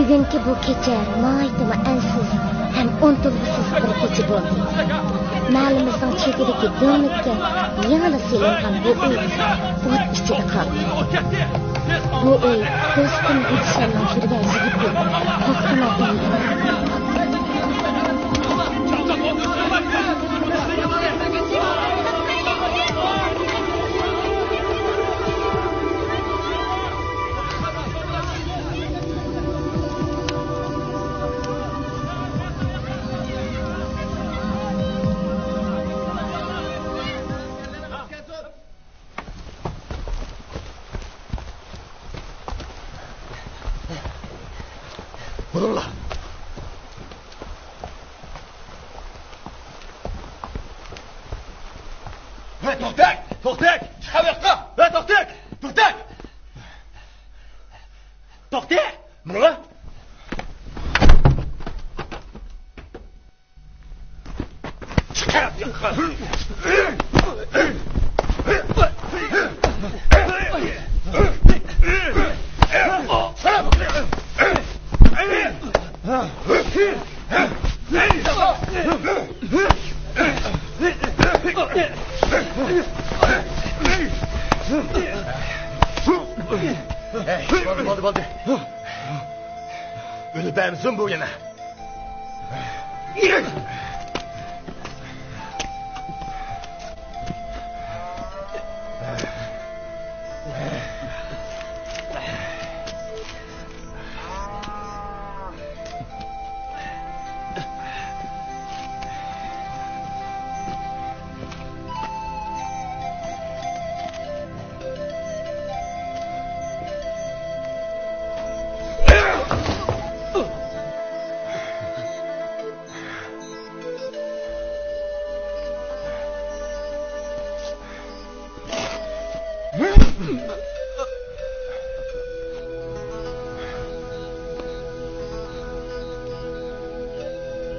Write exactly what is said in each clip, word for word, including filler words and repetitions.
بۈگۈنكى بۇ كېچە ناھايىتىمۇ ئەنسىز ھەم ئۇنتۇلغۇسىز بىر كېچە بولدى. مەھەللىمىزنىڭ چېتىدىكى دۆڭلۈككە يېڭىلا سېلىنغان بۇ ئۆي ئوت ئىچىدە قالدى. بۇ ئۆي دوستۇم گۈلشەننىڭ كۆرگەن يىگىتى توختىنىڭ ئۆيى. بۇرۇڭلار. ھەي، توختاڭ! توختاڭ! چىقىڭ ياققا! ھەي، توختاڭ! توختاڭ! توختاڭ! ماڭا! بولدى، بولدى، بولدى. ئۆلۈپ بەرمىسۇن بۇ يەنە.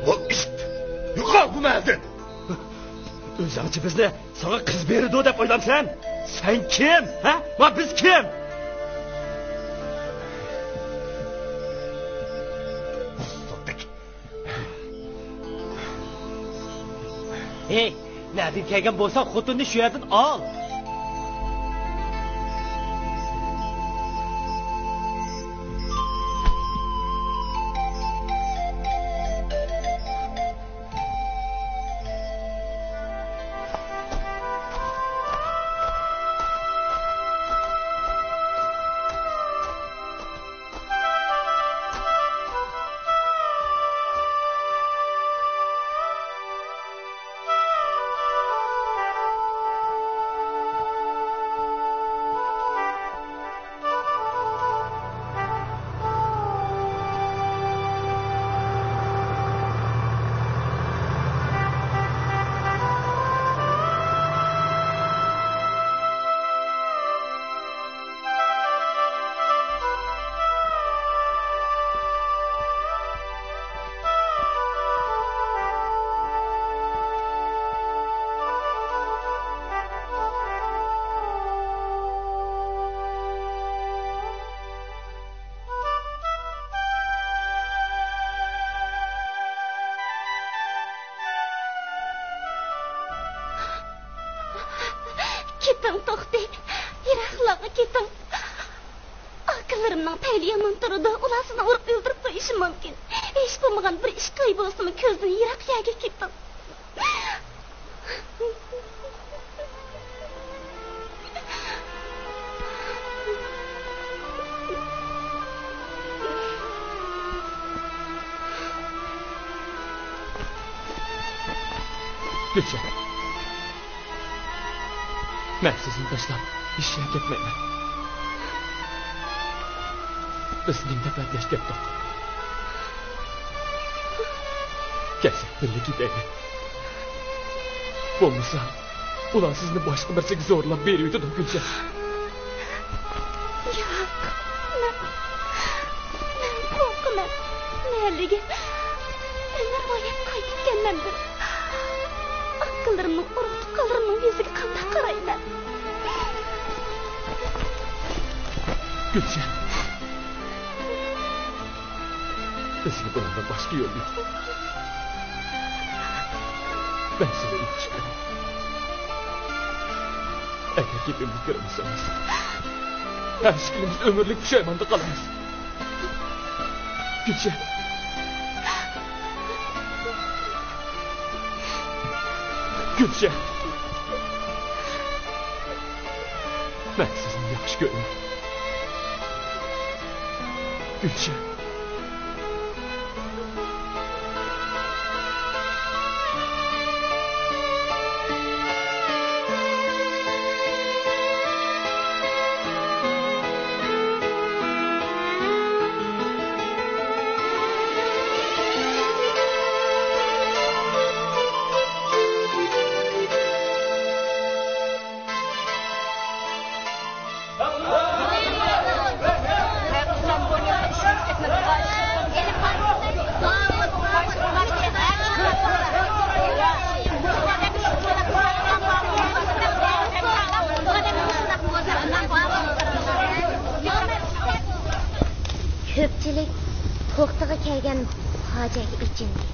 بۇ ئىت! يوقال بۇ مەھەلدىن! ئۆزۈڭچە بىزنى ساڭا قىز بېرىدۇ دەپ ئويلامسەن؟ سەن كىم؟ ھە؟ ما بىز كىم؟ ھېي، نەدىن كەلگەن بولساڭ، خوتۇننى شۇ يەردىن ئال. كېتىڭ، توختى. يىراقلارغا كېتىڭ. ئاكىلىرىمنىڭ پەيلى يامان تۇرىدۇ. ئۇلار سىزنى ئۇرۇپ ئۆلتۈرۈپ قويۇشى مۇمكىن. ھېچ بولمىغان بىر ئىككى ئاي بولسىمۇ كۆزدىن يىراق يەرگە كېتىڭ. گۈلشەن، مەن سىزنى تاشلاپ ھېچ يەرگە كەتمەيمەن. بىز مىڭ دەپە ئەپلەشكەن ئىدۇق. كەلسەك بىللە كېتەيلى. بولمىسا، ئۇلار سىزنى باشقا بىرسىگە زورلاپ بېرىۋېتىدۇ، گۈلشەن. ياق، مەن، مەن قورقىمەن. مەھەللىگە ئۆمۈربويى قايتىپ كەلمەمدىن. ئاكىلىرىمنىڭ، ئۇرۇق-تۇغقانلىرىمنىڭ يۈزىگە قانداق قارايمەن؟ گۈلشەن. بىزگە بۇنىڭدىن باشقا يول يوق. مەن سىزنى ياخشى كۆرىمەن. ئەگەر گېپىمنى كۆرمىسىڭىز، ھەر ئىككىمىز ئۆمۈرلۈك پۇشايماندا قالىمىز. گۈلشەن. گۈلشەن. مەن سىزنى ياخشى كۆرىمەن. گۈلشەن. كۆپچىلىك توختىغا كەلگەن پاجىئەگە ئېچىندى.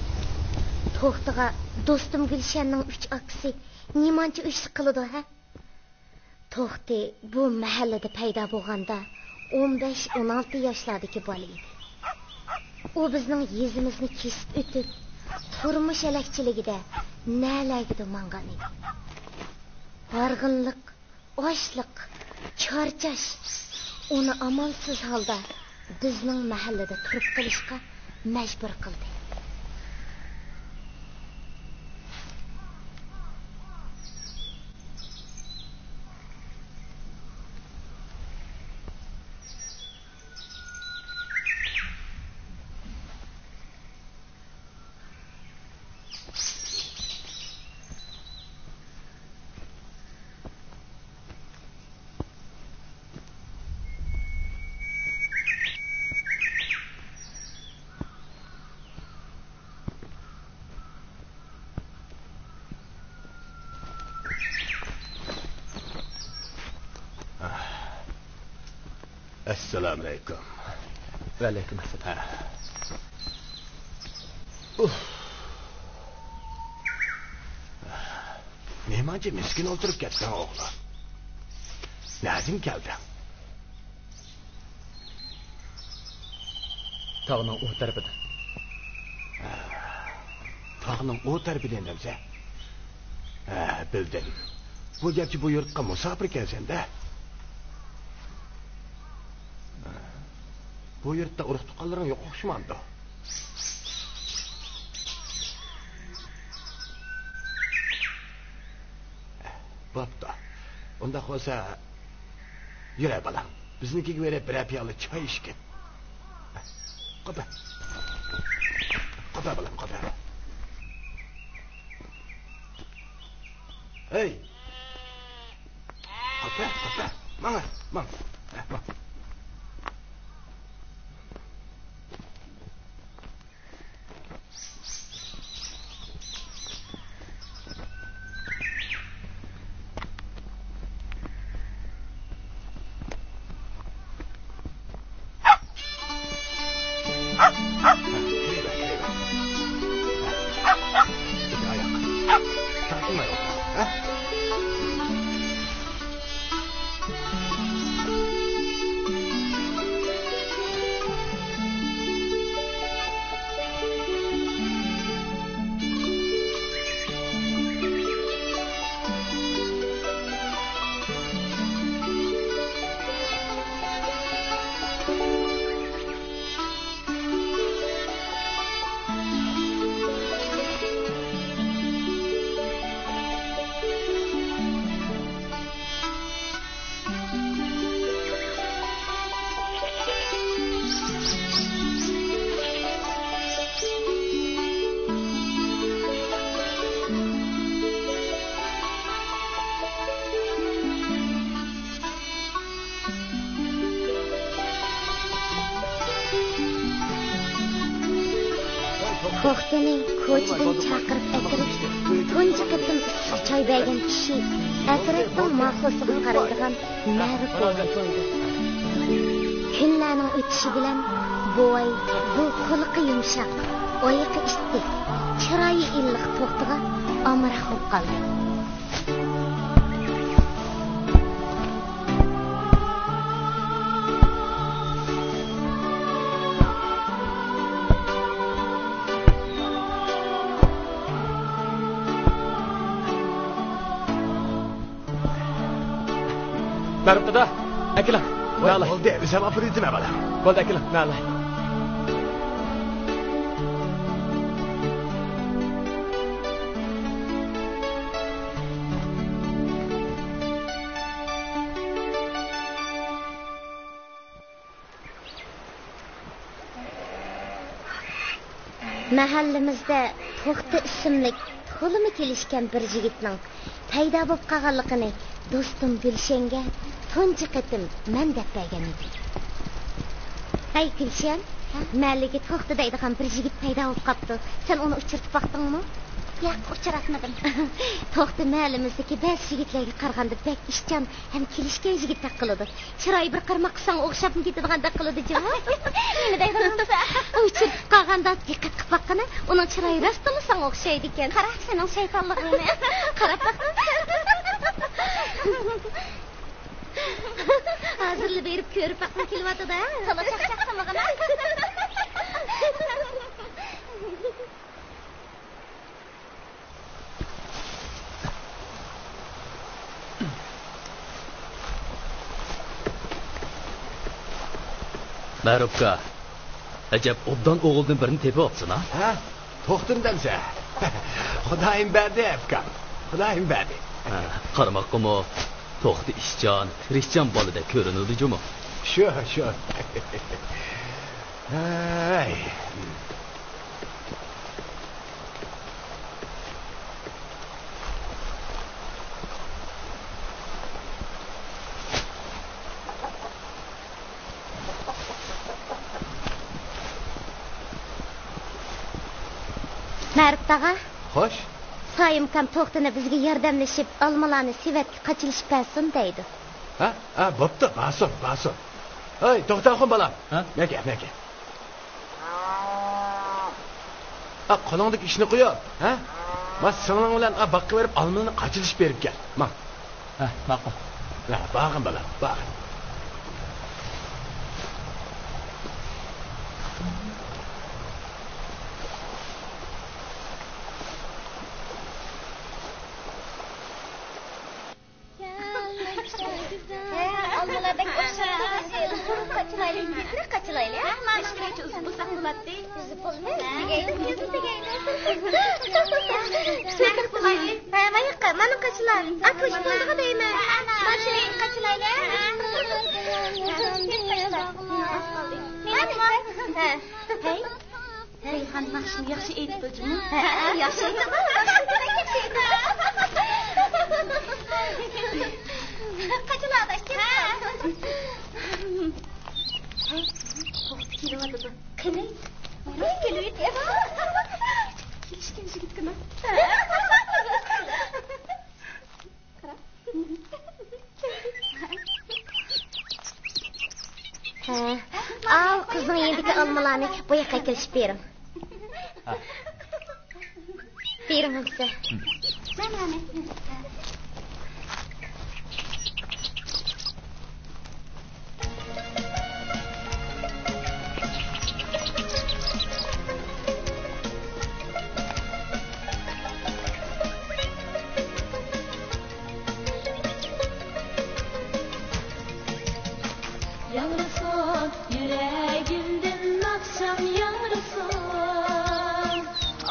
توختىغا دوستۇم گۈلشەننىڭ ئۈچ ئاكىسى نېمانچە ئۆچلۈك قىلىدۇ، ھە؟ توختى بۇ مەھەللىدە پەيدا بولغاندا ئون بەش، ئون ئالتە ياشلاردىكى بالا ئىدى. ئۇ بىزنىڭ يېزىمىزنى كېسىپ ئۆتۈپ، تۇرمۇش ھەلەكچىلىكىدە نەلەرگىدۇر ماڭغان ئىدى. ھارغىنلىق، ئاچلىق، چارچاش ئۇنى ئامالسىز ھالدا بىزنىڭ مەھەللىدە تۇرۇپ قېلىشقا مەجبۇر قىلدى. ئەسسالامۇئەلەيكۇم. ۋەئەلەيكۇم ئەسسالام. ھە. ئۇھ. نېمانچە مىسكىن ئولتۇرۇپ كەتتىڭ، ئوغلۇم؟ نەدىن كەلدىڭ؟ تاغنىڭ ئۇ تەرىپىدىن. تاغنىڭ ئۇ تەرىپىدىن دەمسە؟ ھە، بىلدىم. بۇ گەپچە بۇ يۇرتقا مۇساپىر ئىكەنسەن-دە. بۇ يۇرتتا ئۇرۇق-تۇغقانلىرىڭ يوق ئوخشىمامدۇ؟ بوپتۇ. ئۇنداق بولسا، يۈرە، بالام. بىزنىڭكىگە بېرىپ، بىرەر پىيالە چاي ئىچكىن. قوپە. قوپە، بالام، قوپە. ھەي! قوپە، قوپە. ماڭا، ماڭ. ھە، ماڭ. توختىنى كوچىدىن چاقىرىپ ئەكىرىپ، تۇنجى قېتىم ئىسسىق چاي بەرگەن كىشى ئەترەتنىڭ ماخلىسىغا قارايدىغان مەرۇپ بولغان بولدى. كۈنلەرنىڭ ئۆتۈشى بىلەن بوۋاي، بۇ قۇلىقى يۇمشاق، ئايىقى ئىتتىك، چىرايى ئىللىق توختىغا ئامراق بولۇپ قالدى. مەرۇپ دادا، ئەكېلىڭ. ۋاي، مەلە. بولدى، ئۆزۈم ئاپىرىۋېتىمەن، بالام. بولدى، ئەكېلىڭ، مەلە. مەھەللىمىزدە توختى ئىسىملىك تولىمۇ كېلىشكەن بىر يىگىتنىڭ پەيدا بولۇپ قالغانلىقىنى دوستۇم گۈلشەنگە تۇنجى قېتىم مەن دەپ بەرگەن ئىدىم. ھەي گۈلشەن، ھە؟ مەھەللىگە توختى دەيدىغان بىر يىگىت پەيدا بولۇپ قاپتۇ. سەن ئۇنى ئۇچرىتىپ باقتىڭمۇ؟ ياق، ئۇچراتمىدىم. توختى مەھەللىمىزدىكى بەزى يىگىتلەرگە قارىغاندا بەك ئىشچان ھەم كېلىشكەن يىگىتتەك قىلىدۇ. چىرايى بىر قارىماققا ساڭا ئوخشاپمۇ كېتىدىغاندەك قىلىدۇ جۇمۇ. نېمە دەيدۇ بولمىسا؟ ئۇچرىتىپ قالغاندا دىققەت قىلىپ باققىنا، ئۇنىڭ چىرايى راستتىنلا ساڭا ئوخشايدىكەن. قارا سېنىڭ شەيتانلىقىڭنى. قاراپ باققىن. ھازىرلا بېرىپ كۆرۈپ باققۇم كېلىۋاتىدۇ. تولا چاقچاق قىلمىغىنا. مەرۇپكا، ئەجەب ئوبدان ئوغۇلدىن بىرنى تېپىۋاپسىنا؟ ھە؟ توختىنى دەمسە؟ خۇدايىم بەردى، ئۇكام. خۇدايىم بەردى. ھە، قارىماققىمۇ توختى ئىشچان، تىرىشچان بالىدەك كۆرۈنىدۇ جۇمۇ. شۇ، شۇ. ھەي. مەرۇپ تاغا. خوش. سايىمكام توختىنى بىزگە ياردەملىشىپ، ئالمىلارنى سېۋەتكە قاچىلىشىپ بەرسۇن دەيدۇ. ھە؟ ھە، بوپتۇ، بارسۇن، بارسۇن. ھەي، توختاخۇن بالام. ھە؟ مەكە، مەكە. ئا، قولۇڭدىكى ئىشنى قويۇپ، ھە؟ ما سىڭلىڭ بىلەن، ئا، باغقا بېرىپ ئالمىلىرىنى قاچىلىشىپ بېرىپ كەل. ماڭ. ھە، ماقۇل. ھە، بارغىن بالام، بارغىن. ھە، ئالمىلار بەك ئوخشايدۇ. قاچىلايلى، تېزرەك قاچىلايلى، ھە؟ مانا شۇنىڭچە ئۇزۇپ بولساق بولاتتى. ئۇزۇپ بولماس، تېگەيلى، تېگەيلى. ھە، ماياققا، مانا قاچىلا. ئات ھوش بولدىغۇ دەيمەن. ماشىنىنى قاچىلايلى. ھە. ھەي. رەيھان ناخشىنى ياخشى ئېيتىدۇ جۇمۇ. ھە، ياخشى ئېيتىدۇ، ياخشى ئېيتىدۇ، ياخشى ئېيتىدۇ. قاچىلادا ئىكەن. ھە. ھەي، توختى كېلىۋاتىدۇ. قېنى؟ كېلىۋاتىدۇ. كېلىشكەن يىگىتكىمۇ؟ ھە. ئاۋۇ قىزنىڭ يېنىدىكى ئالمىلارنى بۇ ياققا ئەكېلىشىپ بېرىڭ. ھە. بېرىڭ بولسا. ياڭرىسۇن يۈرىكىمدىن ناخشام ياڭرىسۇن،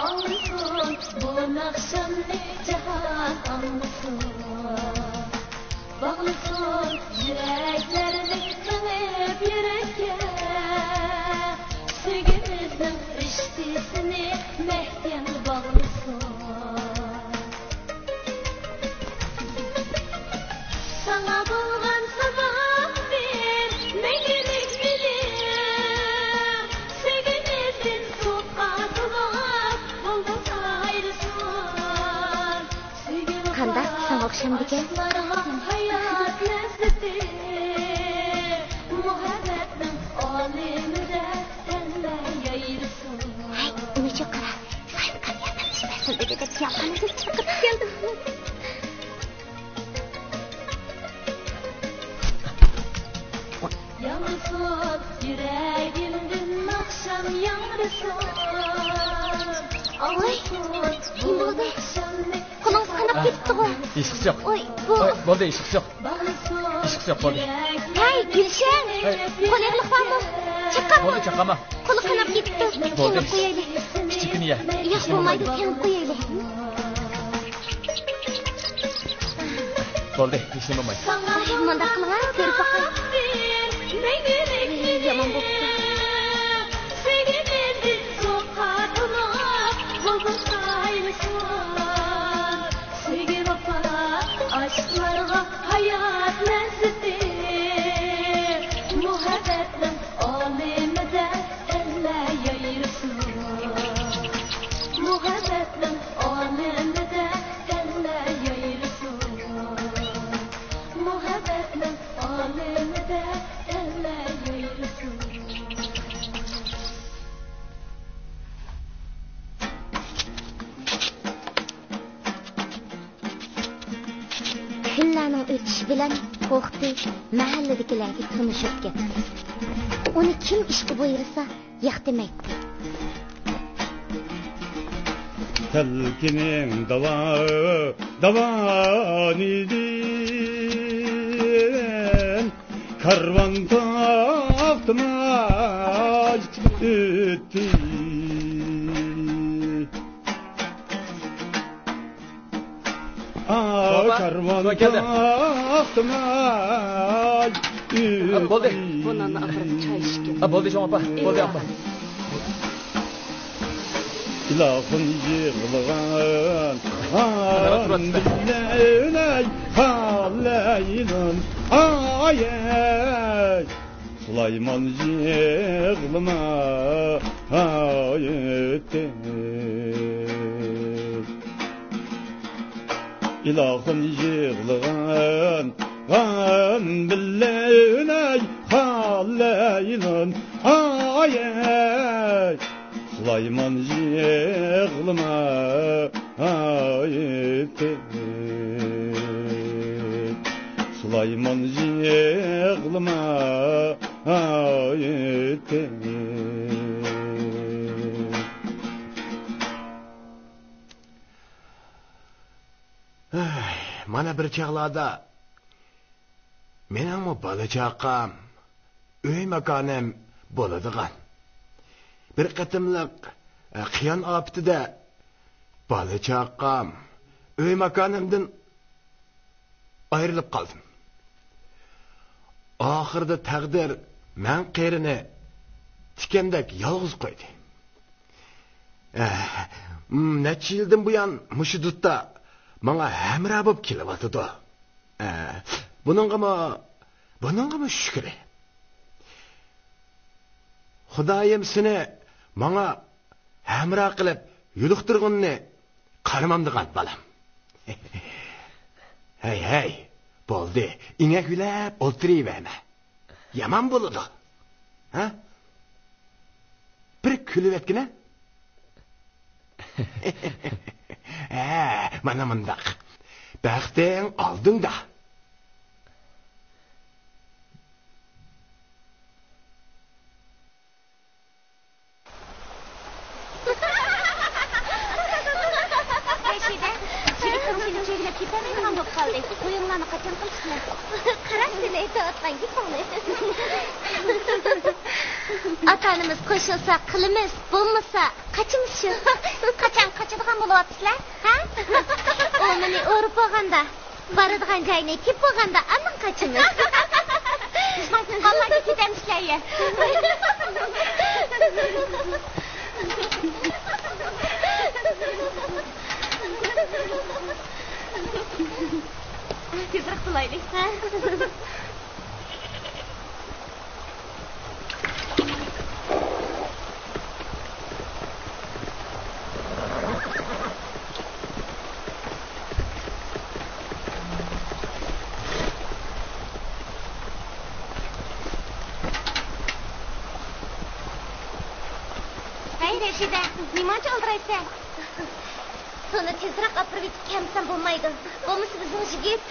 ئاڭلىسۇن بۇ ناخشامنى جاھان ئاڭلىسۇن. باغلىسۇن يۈرەكلەرنى سىڭىپ يۈرەككە، سۆيگۈمىزنىڭ رىشتىسىنى مەھكەم باغلىسۇن. ساڭا بولغان سازاڭدىن مەڭگۈلۈك بىلىم، سۆيگۈمىزدىن سۇ قاتىلىپ بولدۇم ئايرىسۇن. قانداق، ساڭا ئوخشامدىكەن؟ ئۆيدە دەپ يالغان چىقىپ كەلدىم. ياڭرىسۇن يۈرەگىمدىن ئاخشام ياڭرىسۇن. ۋاي، نېمە بولدى؟ قولىڭىز قاناپ كېتىپتىغۇ. ھېچقىسى يوق. ۋاي، بۇ. ۋاي، بولدى، ھېچقىسى يوق. ھېچقىسى يوق، بولدى. ھەي، گۈلشەن! ھەي. قول ئېغىرلىق بارمۇ؟ چاققانمۇ؟ بولدى، چاققانما. قولى قاناپ كېتىپتۇ. بولدى. تېڭىپ قويايلى. كىچىككىنە يە. ياق، بولمايدۇ، تېڭىپ قويايلى. بولدى، ھېچنېمە بولمايدۇ. ئاي، مۇنداق قىلىڭا، كۆرۈپ باقاي. يامان بوپتۇ. سۆيگۈ ۋاپا ئاشىقلارغا ھايات لەززىتى، مۇھەببەتنىڭ ئالىمىدە ھەممە يايرىسۇن. مۇھەببەتنىڭ ئالىمىدە ھەممە يايرىسۇن. مۇھەببەتنىڭ ئالىمىدە ھەممە يايرىسۇن. كۈنلەرنىڭ ئۆتۈشى بىلەن توختى مەھەللىدىكىلەرگە تونۇشۇپ كەتتى. ئۇنى كىم ئىشقا بۇيرۇسا، ياق دېمەيتتى. تەلكىنىڭ داۋا-، داۋانىدىن كارۋان توختىماي ئۆتتى. بابا، كارۋان سۇ كەلدى. توختىماي ھە، بولدى. بۇ ناننى ئاپىرىپ چاي ئىچكىن. ھە، بولدى، شۇڭا ئاپا. بولدى، ئاپا. ئىلاھىم يىغلىغان، قاندىللەينەي، قالەيلىن، ئايەي. سۇلايمان يىغلىما، ئايەتتىن. ئىلاھىم يىغلىغان، غەم بىللە ئۆلەي، خالەيلىن، ئايەي. سۇلايمان يىغلىما، ئايەتتىن. سۇلايمان يىغلىما، ئايەتتىن. ئەي، مانا بىر چاغلاردا مېنىڭمۇ بالا-چاقام، ئۆي-ماكانىم بولىدىغان. بىر قېتىملىق، ئە، قىيان ئاپىتىدە بالا-چاقام، ئۆي-ماكانىمدىن ئايرىلىپ قالدىم. ئاخىرىدا تەقدىر مەن قېرىنى تىكەندەك يالغۇز قويدى. ئەھ، م، نەچچە يىلدىن بۇيان مۇشۇ دۇتتا ماڭا ھەمراھ بولۇپ كېلىۋاتىدۇ. ئەھ، بۇنىڭغىمۇ، بۇنىڭغىمۇ شۈكرى. خۇدايىم سېنى ماڭا ھەمراھ قىلىپ يولۇقتۇرغىنىنى قارىمامدىغان بالام. ھەي، ھەي، بولدى، ئىڭەكلەپ ئولتۇرۇۋەرمە. يامان بولىدۇ. ھە؟ بىر كۈلۈۋەتكىنە. ھە، مانا مۇنداق. بەختىڭ ئالدىڭدا. رەشىدە، يىگىتىڭ سېنى چۆگىلەپ كېتەلمەيدىغان بولۇپ قالدى. تويۇڭلارنى قاچان قىلىسىلەر؟ قارا، سەن ئېيتىۋاتقان گېپىڭنى. ئاتا-ئانىمىز قوشۇلسا قىلىمىز، بولمىسا قاچىمىز شۇ. قاچان قاچىدىغان بولۇۋاپسىلەر، ھە؟ ئۇ مېنى ئۇرۇپ بولغاندا. بارىدىغان جاينى ئېيتىپ بولغاندا ئاندىن قاچىمىز. بىزنىڭ تۇغقانلارغا كېتەمسىلەر يە. تېزرەك قىلايلى. ھەي، رەشىدە، نېمانچە ئالدىرايسەن؟ ئۇنى تېزرەك ئاپىرىۋېتىپ كەلمىسەم بولمايدۇ. بولمىسا بىزنىڭ يىگىت.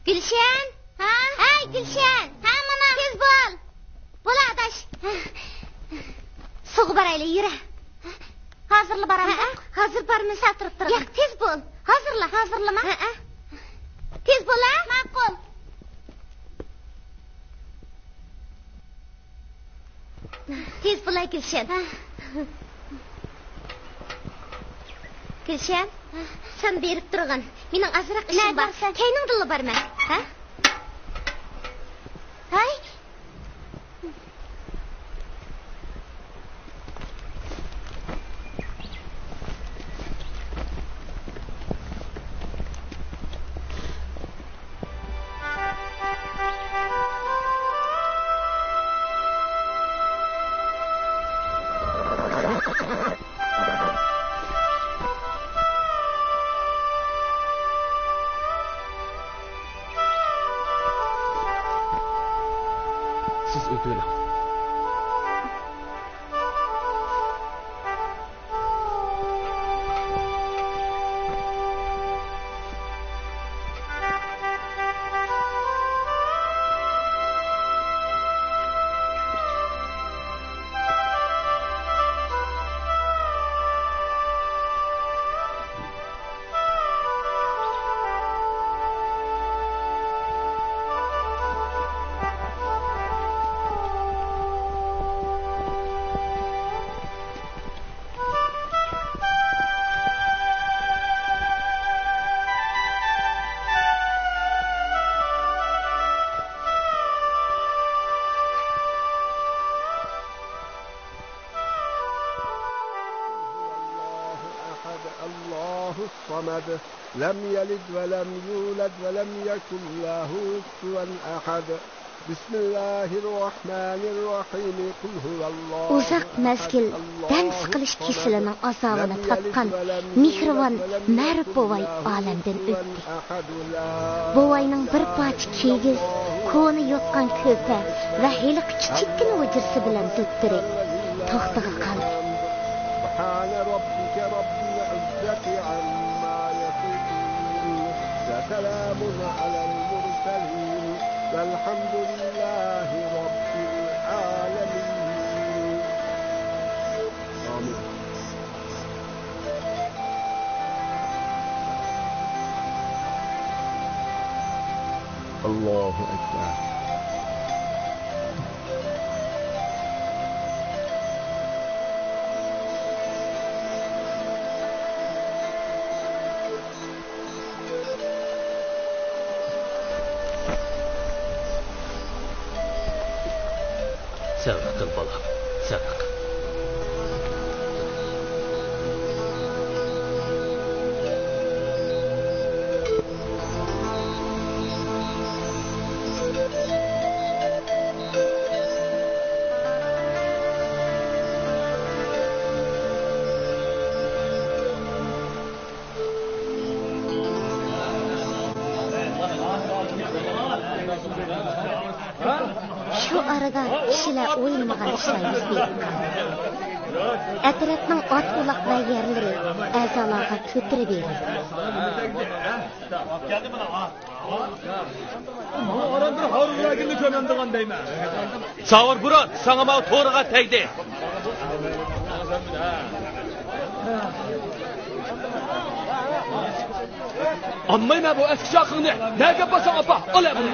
گۈلشەن! ھە؟ ھەي، گۈلشەن! ھە، مانا! تېز بول! بول، ئاداش! سۇغا بارايلى، يۈرە! ھازىرلا بارامدۇق؟ ھە، ھازىر بارمىسا تۇرۇپ تۇرغىن. ياق، تېز بول! ھازىرلا! ھازىرلىما؟ ھە، ھە. تېز بول، ھە؟ ماقۇل! تېز بولاي، گۈلشەن. گۈلشەن، سەن بېرىپ تۇرغىن. مېنىڭ ئازراق ئىشىم بار. نەدە بارسەن؟ كەينىڭدىنلا بارىمەن. ھە؟ ھەي! سىز ئۆتۈۋېلىڭ. الله أحد، الله الصمد، لم يلد ولم يولد ولم يكن له كفوا أحد. بسم الله الرحمن الرحيم. قل هو الله أحد، ئۇزاق مەزگىل دەم سىقىلىش كېسىلىنىڭ ئازابىنى تارتقان مېھرىبان مەرۇپ بوۋاي ئالەمدىن ئۆتتى. بوۋاينىڭ بىر پارچە كىگىز، كونا يوتقان كۆپە ۋە ھېلىقى كىچىككىنە ھۇجرىسى بىلەن دوپتۇرى توختىغا قالدى. سبحان ربك رب العزة عما يصفون، وسلام على المرسلين، والحمد لله رب العالمين. آمين. الله أكبر. سەۋر قىل، بالام، سەۋر قىل. شۇ ئارىدا كىشىلەر ئويلىمىغان ئىشلار يۈز بېرىپ قالدى. ئەترەتنىڭ ئات-ئۇلاق ۋە يەرلىرى ئەزالارغا كۆتۈرۈۋېرىلدى. ساۋۇر بۇرۇت، ساڭا ماۋۇ تورىغا تەگدى. ئالمايمەن بۇ ئەسكى چاقىڭنى. نەگە ئاپارساڭ ئاپار. ئال بۇنى.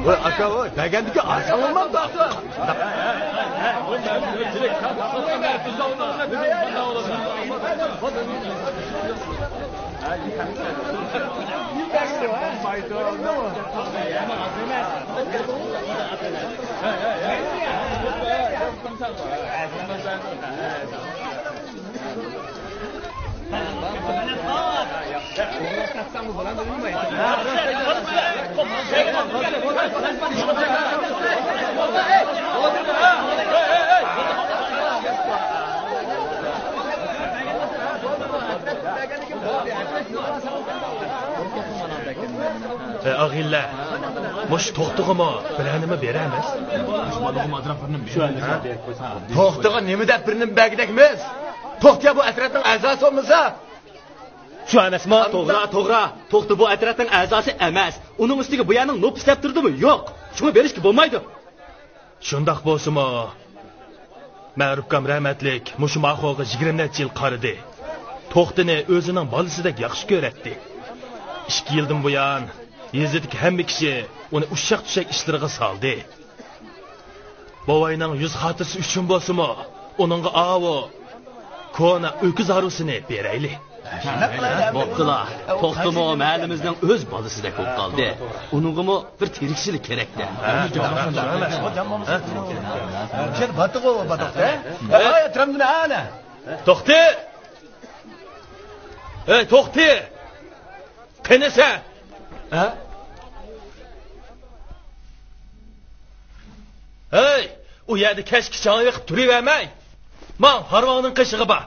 ۋاي ئاكا، ۋاي، بەرگەندىكى ئالساڭ بولمامدۇ؟ ئەي ئاغىنىلەر، مۇشۇ توختىغىمۇ بىرەرنېمە بېرەرمىز؟ توختىغا نېمە دەپ بىر نېمە بەرگۈدەكمىز؟ توختى بۇ ئەترەتنىڭ ئەزاسى بولمىسا؟ شۇ ئەمەسمۇ؟ توغرا، توغرا. توختى بۇ ئەترەتنىڭ ئەزاسى ئەمەس. ئۇنىڭ ئۈستىگە بۇ يەرنىڭ نوپۇس دەپتىرىدىمۇ يوق. شۇڭا بېرىشكە بولمايدۇ. شۇنداق بولسىمۇ، مەرۇپ ئاكام رەھمەتلىك مۇشۇ ماخوغا يىگىرمە نەچچە يىل قارىدى. توختىنى ئۆزىنىڭ بالىسىدەك ياخشى كۆرەتتى. ئىككى يىلدىن بۇيان يېزىدىكى ھەممە كىشى ئۇنى ئۇششاق-چۈششەك ئىشلىرىغا سالدى. بوۋاينىڭ يۈز خاتىرىسى ئۈچۈن بولسىمۇ، ئۇنىڭغا ئاۋۇ كونا ئۆكۈز ھارۋىسىنى بېرەيلى. بوپتۇلا، توختىمۇ مەھەللىمىزنىڭ ئۆز بالىسىدەك بولۇپ قالدى. ئۇنىڭغىمۇ بىر تىرىكچىلىك كېرەكتە. توختى! ئەي، توختى! قېنى سەن؟ ھە؟ ھەي، ئۇ يەردە كەچكىچە ھاڭ بېقىپ تۇرۇۋەرمەي، ماڭ، ھارۋاڭنىڭ قېشىغا بار.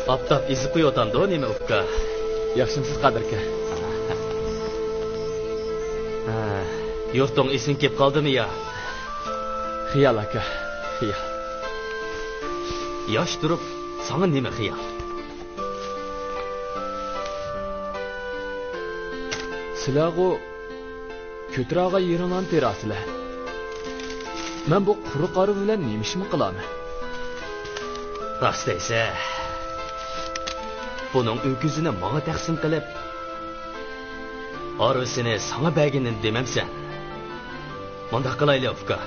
ئاپتاپ ئېزىپ قويۇۋاتامدۇ نېمە، ئۇكا؟ ياخشىمسىز، قادىر ئاكا؟ ھە، يۇرتۇڭ ئېسىڭ كېلىپ قالدىمۇ يا؟ خىيال، ئاكا، خىيال. ياش تۇرۇپ ساڭا نېمە خىيال؟ سىلەرغۇ كۆتۈرەلىگەن يېرىڭلارنى تېرەسىلەر. مەن بۇ قۇرۇق ھارۋا بىلەن نېمە ئىشمۇ قىلارمەن؟ راست دەيسەن. بۇنىڭ ئۆكۈزىنى ماڭا تەقسىم قىلىپ، ھارۋىسىنى ساڭا بەرگىنىنى دېمەمسەن؟ مۇنداق قىلايلى، ئۇكا.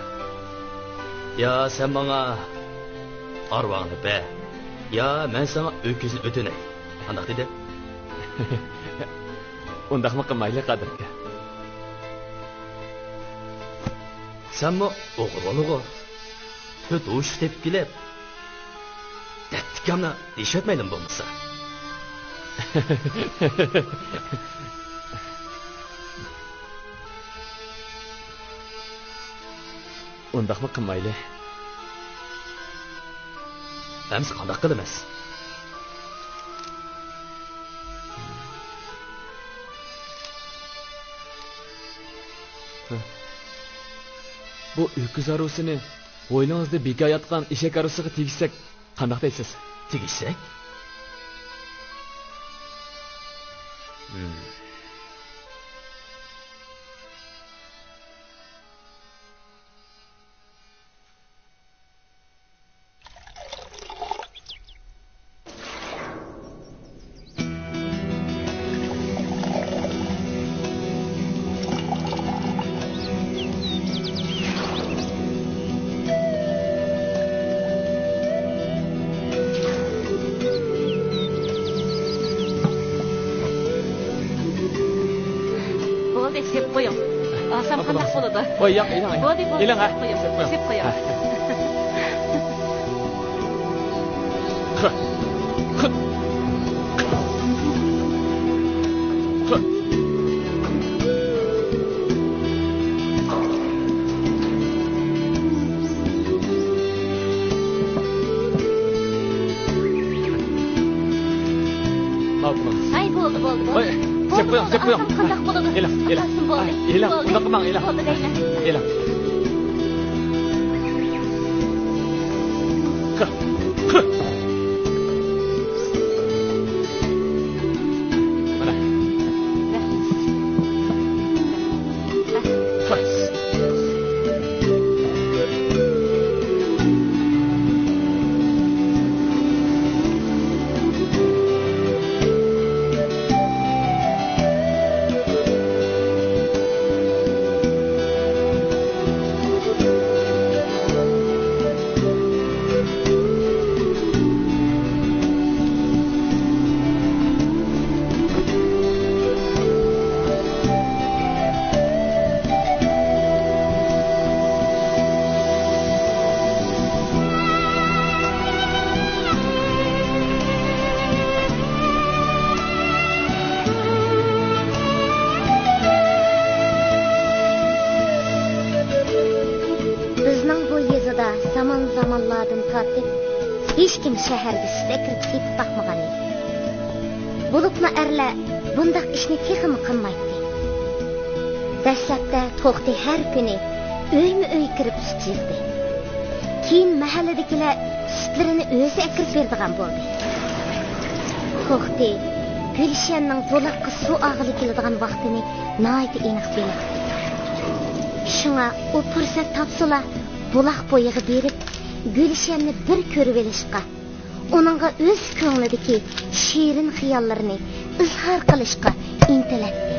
يا سەن ماڭا ھارۋاڭنى بەر، يا مەن ساڭا ئۆكۈزنى ئۆتۈنەي. قانداق دېدىم؟ ئۇنداقمۇ قىلمايلى، قادىر ئاكا. سەنمۇ ئوغرى بولغۇ. تۆت ھوشۇق تېپىپ كېلىپ، دەپتىكامنى دېيىشىۋەتمەيلىمۇ بولمىسا. ئۇنداقمۇ قىلمايلى. ئەمسە قانداق قىلىمىز؟ بۇ ئۆكۈز ھارۋىسىنى ھويلىڭىزدا بىكار ياتقان ئېشەك ھارۋىسىغا تېگىشسەك قانداق دەيسىز؟ تېگىشسەك؟ بولدى، سېلىپ قويۇڭ. ئالسام قانداق بولىدۇ؟ قوي، ياق، ئېلىڭ، ئېلىڭ. بولدى، بولدى، ئېلىڭ، ھە. سېلىپ قويۇڭ. سېلىپ قويۇڭ. سېلىپ قويۇڭ. ھە. قىر. قىر. قىر. ئاي، بولدى، بولدى، بولدى. ئاي، بولدى، چەك قويۇڭ، بولدى، چەك قويۇڭ. ئارقام قانداق بولىدۇ؟ ئېلىڭ، ئېلىڭ. ئاساسىم بولدى. ئاي، ئېلىڭ، بولدى، ئۇنداق قىلماڭ، ئېلىڭ. بولدى دەيمەن. ئېلىڭ. خى، خى. مانا. خى. بىزنىڭ بۇ يېزىدا زامان-زامانلاردىن تارتىپ ھېچكىم شەھەرگە سەكرەپ كېتىپ باقمىغان ئىدى. بولۇپمۇ ئەرلەر بۇنداق ئىشنى تېخىمۇ قىلمايتتى. دەسلەپتە توختى ھەر كۈنى ئۆيمۇ ئۆي كىرىپ سۈت يىغدى. كېيىن مەھەللىدىكىلەر سۈتلىرىنى ئۆزى ئەكىرىپ بېرىدىغان بولدى. توختى گۈلشەننىڭ بۇلاققا سۇ ئالغىلى كېلىدىغان ۋاقتىنى ناھايىتى ئېنىق بىلەتتى. شۇڭا ئۇ پۇرسەت تاپسىلا، بۇلاق بويىغا بېرىپ، گۈلشەننى بىر كۆرۈۋېلىشقا، ئۇنىڭغا ئۆز كۆڭلىدىكى شېرىن خىياللىرىنى ئىزھار قىلىشقا ئىنتىلەتتى.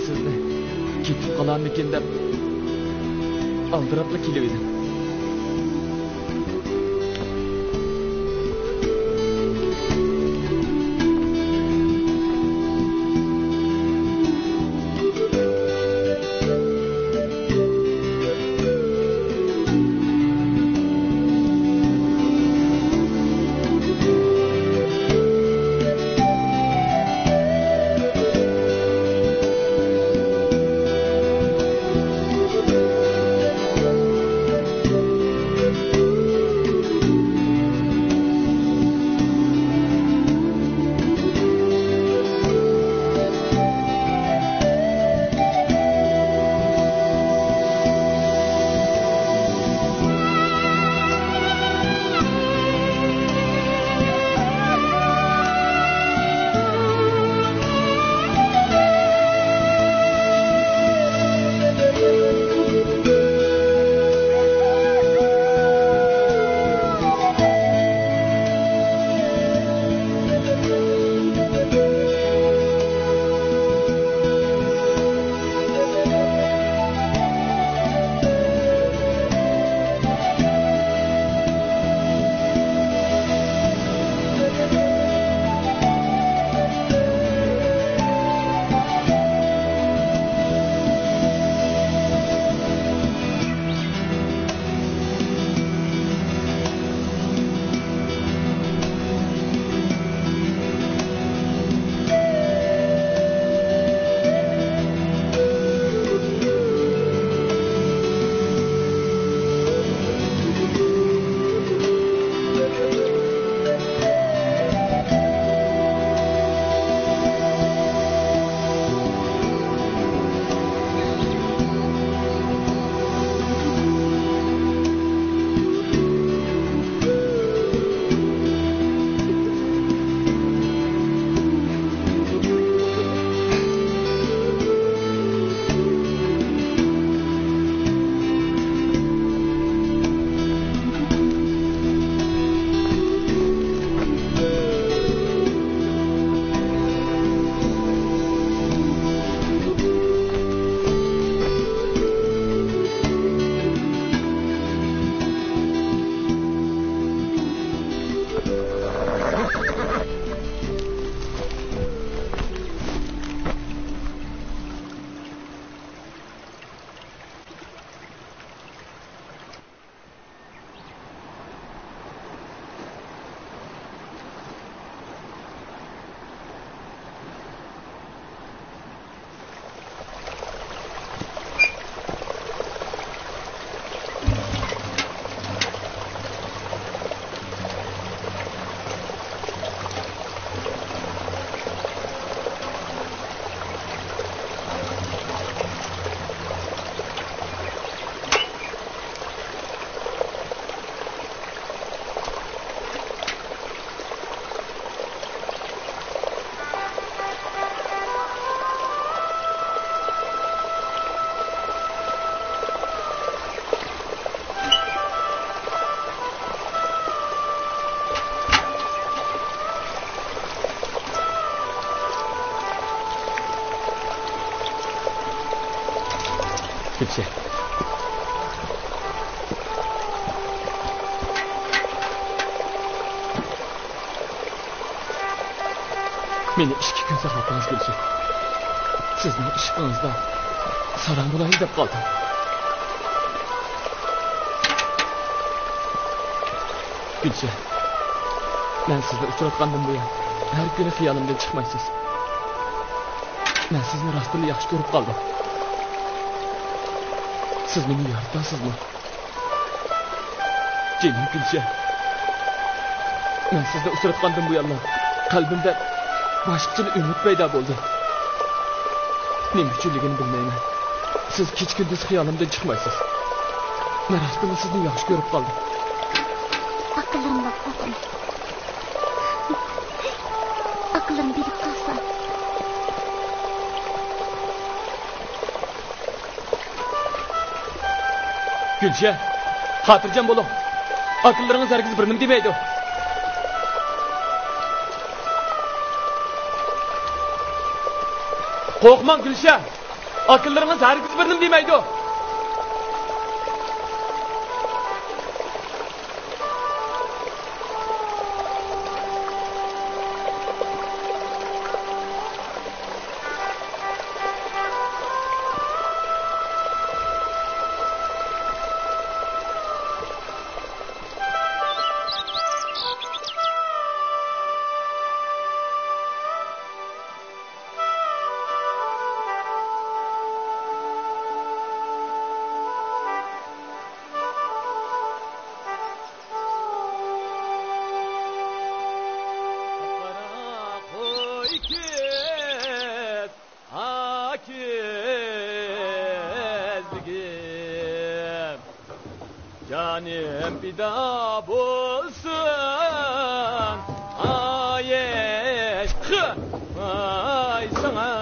سىزنى كېتىپ قالارمىكىن دەپ ئالدىراپلا كېلىۋىدىم. كۈلشە. مېنى ئىككى كۈن ساقلىدىڭىز، كۈلشە. سىزنىڭ ئىشقىڭىزدا ساراڭ بولايلى دەپ قالدىم. كۈلشە، مەن سىزنى ئۇچراتقاندىن بۇيان، ھەر كۈنى خىيالىمدىن چىقمايسىز. مەن سىزنى راستتىنلا ياخشى كۆرۈپ قالدىم. سىز مېنى يارىتاسىزمۇ؟ جېنىم كۈلشە، مەن سىزنى ئۇچراتقاندىن بۇيانلا قەلبىمدە باشقىچىلا ئۈمىد پەيدا بولدى. نېمە ئۈچۈنلۈكىنى بىلمەيمەن. سىز كېچە-كۈندۈز خىيالىمدىن چىقمايسىز. مەن راستتىنلا سىزنى ياخشى كۆرۈپ قالدىم. ئاقىللىرىم بولۇپ قالسۇن. ئاقىللىرىم بىلىپ قالسا. گۈلشە، خاتىرجەم بولۇڭ. ئاكىلىرىڭىز ھەرگىز بىر نېمە دېمەيدۇ. قورقماڭ، گۈلشە. ئاكىلىرىڭىز ھەرگىز بىر نېمە دېمەيدۇ. قارا قوي كېسىپ، ئاكىزلىكىم. جانىم پىدا بولسۇن، ئاي، ئاي ساڭا.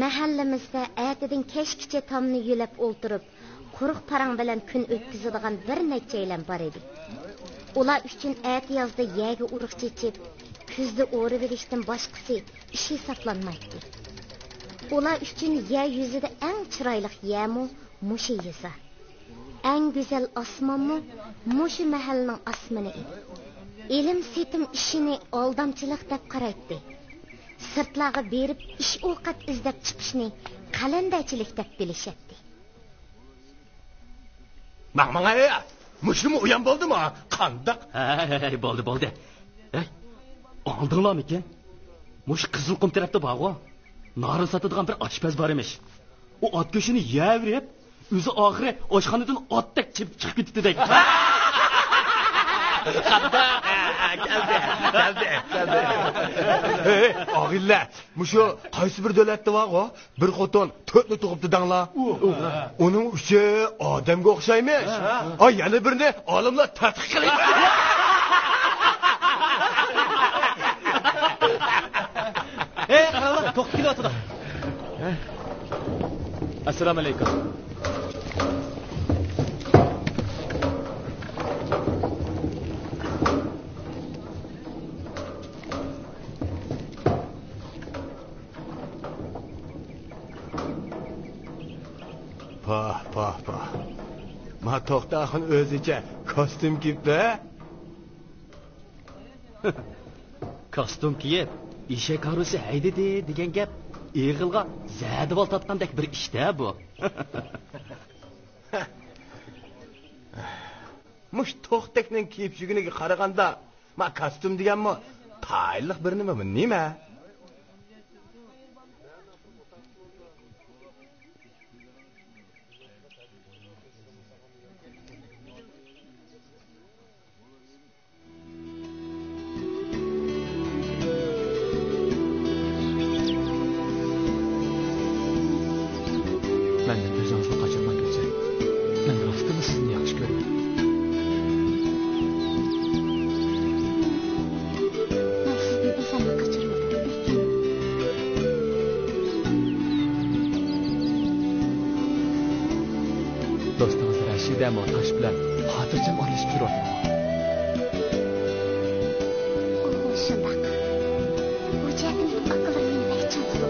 مەھەللىمىزدە ئەتىدىن كەچكىچە تامنى يۆلەپ ئولتۇرۇپ، قۇرۇق پاراڭ بىلەن كۈن ئۆتكۈزىدىغان بىر نەچچەيلەن بار ئىدى. ئۇلار ئۈچۈن ئەتىيازدا يەرگە ئۇرۇق چېچىپ، كۈزدە ئورۇۋېلىشتىن باشقىسى ئىش ھېسابلانمايتتى. ئۇلار ئۈچۈن يەر يۈزىدە ئەڭ چىرايلىق يەرمۇ مۇشۇ يېزا. ئەڭ گۈزەل ئاسمانمۇ مۇشۇ مەھەللىنىڭ ئاسمىنى ئىدى. ئېلىم-سېتىم ئىشىنى ئالدامچىلىق دەپ قارايتتى. سىرتلارغا بېرىپ ئىش-ئوقەت ئىزدەپ چىقىشنى قەلەندەرچىلىك دەپ بىلىشەتتى. ماڭ، ماڭ، ھەي! مۇشۇمۇ ئۇيان بولدىمۇ؟ قانداق؟ ھەي، بولدى، بولدى. ھەي، ئاڭلىدىڭلارمىكىن؟ مۇشۇ قىزىلقۇم تەرەپتە بارغۇ، نارىن ساتىدىغان بىر ئاشپەز بار ئىمىش. ئۇ ئات گۆشىنى يەۋېرىپ، ئۆزى ئاخىرى ئاشخانىدىن ئاتتەك چىقىپ، چىقىپ كېتىپتۇ دەيدۇ. قانداق؟ ھە، ھە، كەلدى، كەلدى، كەلدى. ھەي، ئاغىنىلەر، مۇشۇ قايسى بىر دۆلەتتە بارغۇ، بىر خوتۇن تۆتنى تۇغۇپتۇ دەڭلار. ئۇنىڭ ئۈچى ئادەمگە ئوخشايمىش. ئاي، يەنە بىرنى ئالىملار تەتقىق قىلىپ. ھەي، قاراڭلار، توختى كېلىۋاتىدۇ. ئەسسالامۇ ئەلەيكۇم. پاھ، پاھ، پاھ. ما توختى ئاخۇن ئۆزىچە كاستيۇم كىيىپتۇ، ھە؟ كاستيۇم كىيىپ، ئېشەك ھارۋىسى ھەيدىدى دېگەن گەپ ئېغىلغا زەدىۋال تارتقاندەك بىر ئىش-دە بۇ. مۇشۇ توختەكنىڭ كىيىپ يۈرگىنىگە قارىغاندا، ما كاستيۇم دېگەنمۇ تايىنلىق بىر نېمە، بۇ نېمە؟ مەندىن ئۆزىڭىزنى قاچۇرماي كۆرسەڭ، مەن راستتىنلا سىزنى ياخشى كۆرىمەن. مەن سىزدىن ئۆزۈمنى قاچۇرمىدىم. دوستىڭىز رەشىدەمۇ تاش بىلەن خاتىرجەم ئارىلىشىپ يۈرۈۋاتىدۇ. ئۇ شۇنداق. بۇ جەھەتتىن مېنىڭ ئاكىلىرىم مېنى بەك چىڭ تۇتىدۇ.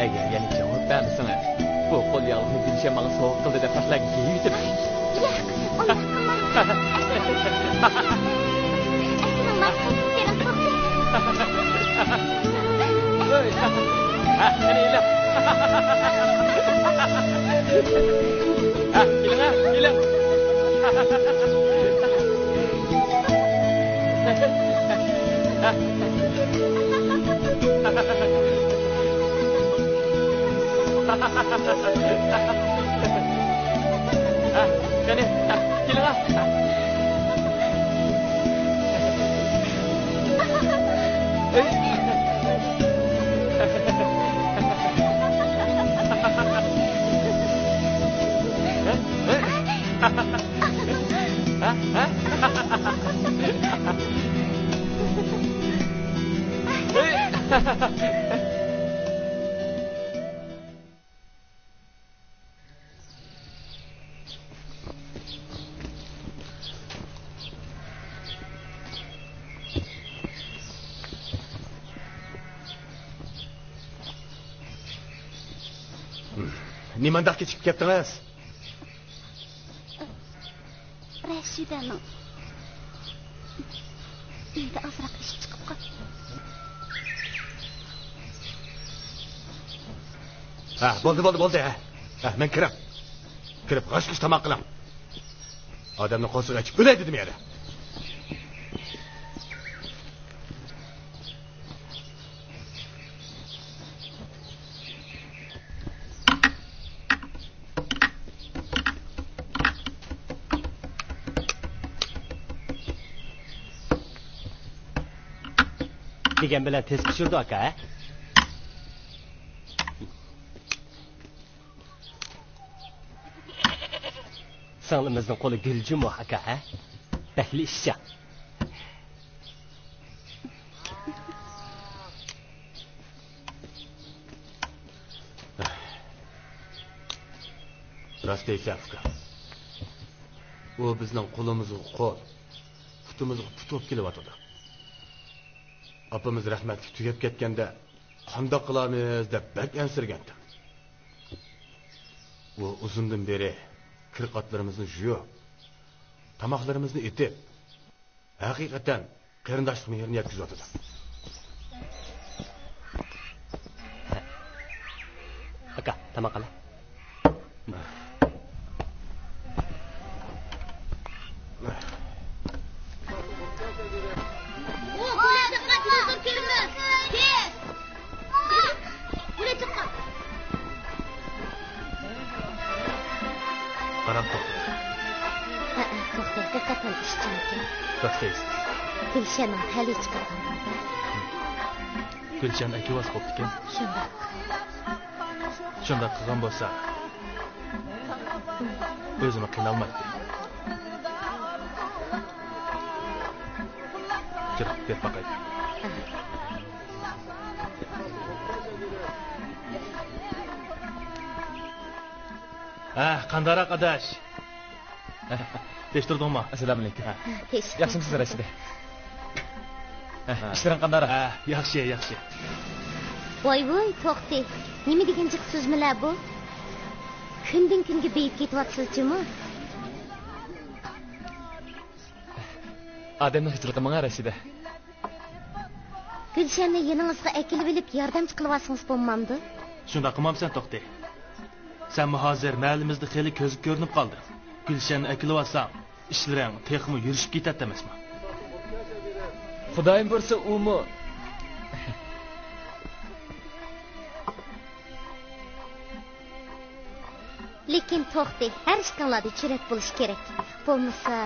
ئەگەر يەنە جاۋاب بەرمىسىڭىز، بۇ قول ياغلىقنى گۈلشەن ماڭا سوۋغا قىلدى دەپ خەقلەرگە يېيىۋېتىمەن. ياق، ئۇنداق قىلماڭ. ئەسلىمە ماڭا قايتىپ كېلىڭ، توختى. ھە، قېنى، ئېلىڭ. ھە، كېلىڭ، ھە، كېلىڭ. ھە، قېنى، ھە، كېلىڭ، ھە. نېمانداق كېچىكىپ كەپتىڭىز؟ رەشىدەنىڭ ئۆيدە ئازراق ئىش چىقىپ قاپتۇ. ھە، بولدى، بولدى، بولدى، ھە. ھە، مەن كىرەم. كىرىپ غاش-غۇش تاماق قىلىڭ. ئادەمنىڭ قورسىقى ئېچىپ ئۆلەي دېدىم يەنە. دېگەن بىلەن تېز پىشىرىدۇ، ئاكا، ھە؟ سىڭلىمىزنىڭ قولى گۈل جۇمۇ، ئاكا، ھە؟ بەكلا ئىشچان. راست دەيسەن، ئۇكا. ئۇ بىزنىڭ قولىمىزغا قول، پۇتىمىزغا پۇت بولۇپ كېلىۋاتىدۇ. ئاپىمىز رەھمەتلىك تۈگەپ كەتكەندە، قانداق قىلارمىز دەپ بەك ئەنسىرىگەنتىم. ئۇ ئۇزۇندىن بېرى كىر-قاتلىرىمىزنى يۇيۇپ، تاماقلىرىمىزنى ئېتىپ، ھەقىقەتەن قېرىنداشلىق مېھرىنى يەتكۈزۈۋاتىدۇ. ئاكا، تاماق قىلە. قاراپ توختاڭ. ھەئە، توختاڭ، ھەقىقەتەن ئىشچانكەن. راست دەيسىز. گۈلشەننىڭ تەلىيى چىقىدىغان بولسا. گۈلشەن ئەكىۋاز بوپتىكەن. شۇنداق. شۇنداق قىلغان بولسا، ئۆزىمۇ قىينالمايتتى. كىر، بېرىپ باقايلى. ھە، قانداقراق ئاداش؟ تىنچ تۇردۇڭمۇ؟ ئەسسالامۇئەلەيكۇم. ھە، تىنچ. ياخشىمۇ سىز، رەشىدە؟ ھە، ھە. ئىشلىرىڭ قانداقراق؟ ھە، ياخشى، ياخشى. ۋاي ۋۇي، توختى. نېمە دېگەن جىق سۆزمىلەر بۇ؟ كۈندىن كۈنگە بېيىپ كېتىۋاتىسىز جۇمۇ. ئادەمنىڭ خىجىلىقى ماڭا، رەشىدە. گۈلشەننى يېنىڭىزغا ئەكېلىۋېلىپ ياردەمچى قىلىۋالسىڭىز بولمامدۇ؟ شۇنداق قىلمامسەن، توختى. سەنمۇ ھازىر مەھەللىمىزدە خېلى كۆزگە كۆرۈنۈپ قالدىڭ. گۈلشەننى ئەكېلىۋالساڭ، ئىشلىرىڭ تېخىمۇ يۈرۈشۈپ كېتەتتى ئەمەسمۇ؟ خۇدايىم بۇيرۇسا، ئۇمۇ. لېكىن توختى، ھەر ئىككىڭلاردا جۈرئەت بولۇشى كېرەك. بولمىسا.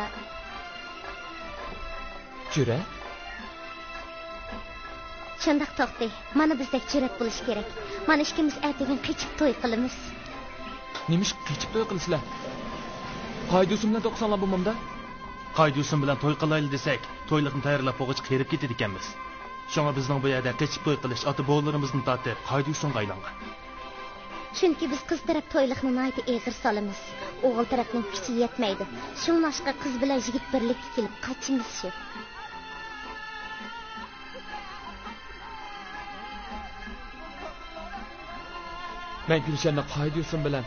جۈرئەت؟ شۇنداق توختى، مانا بىزدەك جۈرئەت بولۇشى كېرەك. مانا ئىككىمىز ئەتىگەن قېچىپ توي قىلىمىز. نېمىشقا قېچىپ توي قىلىسىلەر؟ قايدۇسۇم بىلەن توي قىلساڭلار بولمامدا؟ قايدۇسۇم بىلەن توي قىلايلى دېسەك، تويلۇقنى تەييارلاپ بولغۇچە قېرىپ كېتىدىكەنمىز. شۇڭا بىزنىڭ بۇ يەردە قېچىپ توي قىلىش ئاتا-بوۋىلىرىمىزدىن تارتىپ قايدۇسۇمغا ئايلانغان. چۈنكى بىز قىز تەرەپ تويلۇقنى ناھايىتى ئېغىر سالىمىز. ئوغۇل تەرەپنىڭ كۈچى يەتمەيدۇ. شۇڭلاشقا قىز بىلەن يىگىت بىرلىككە كېلىپ قاچىمىز شۇ. مەن گۈلشەننى قايدۇسۇم بىلەن.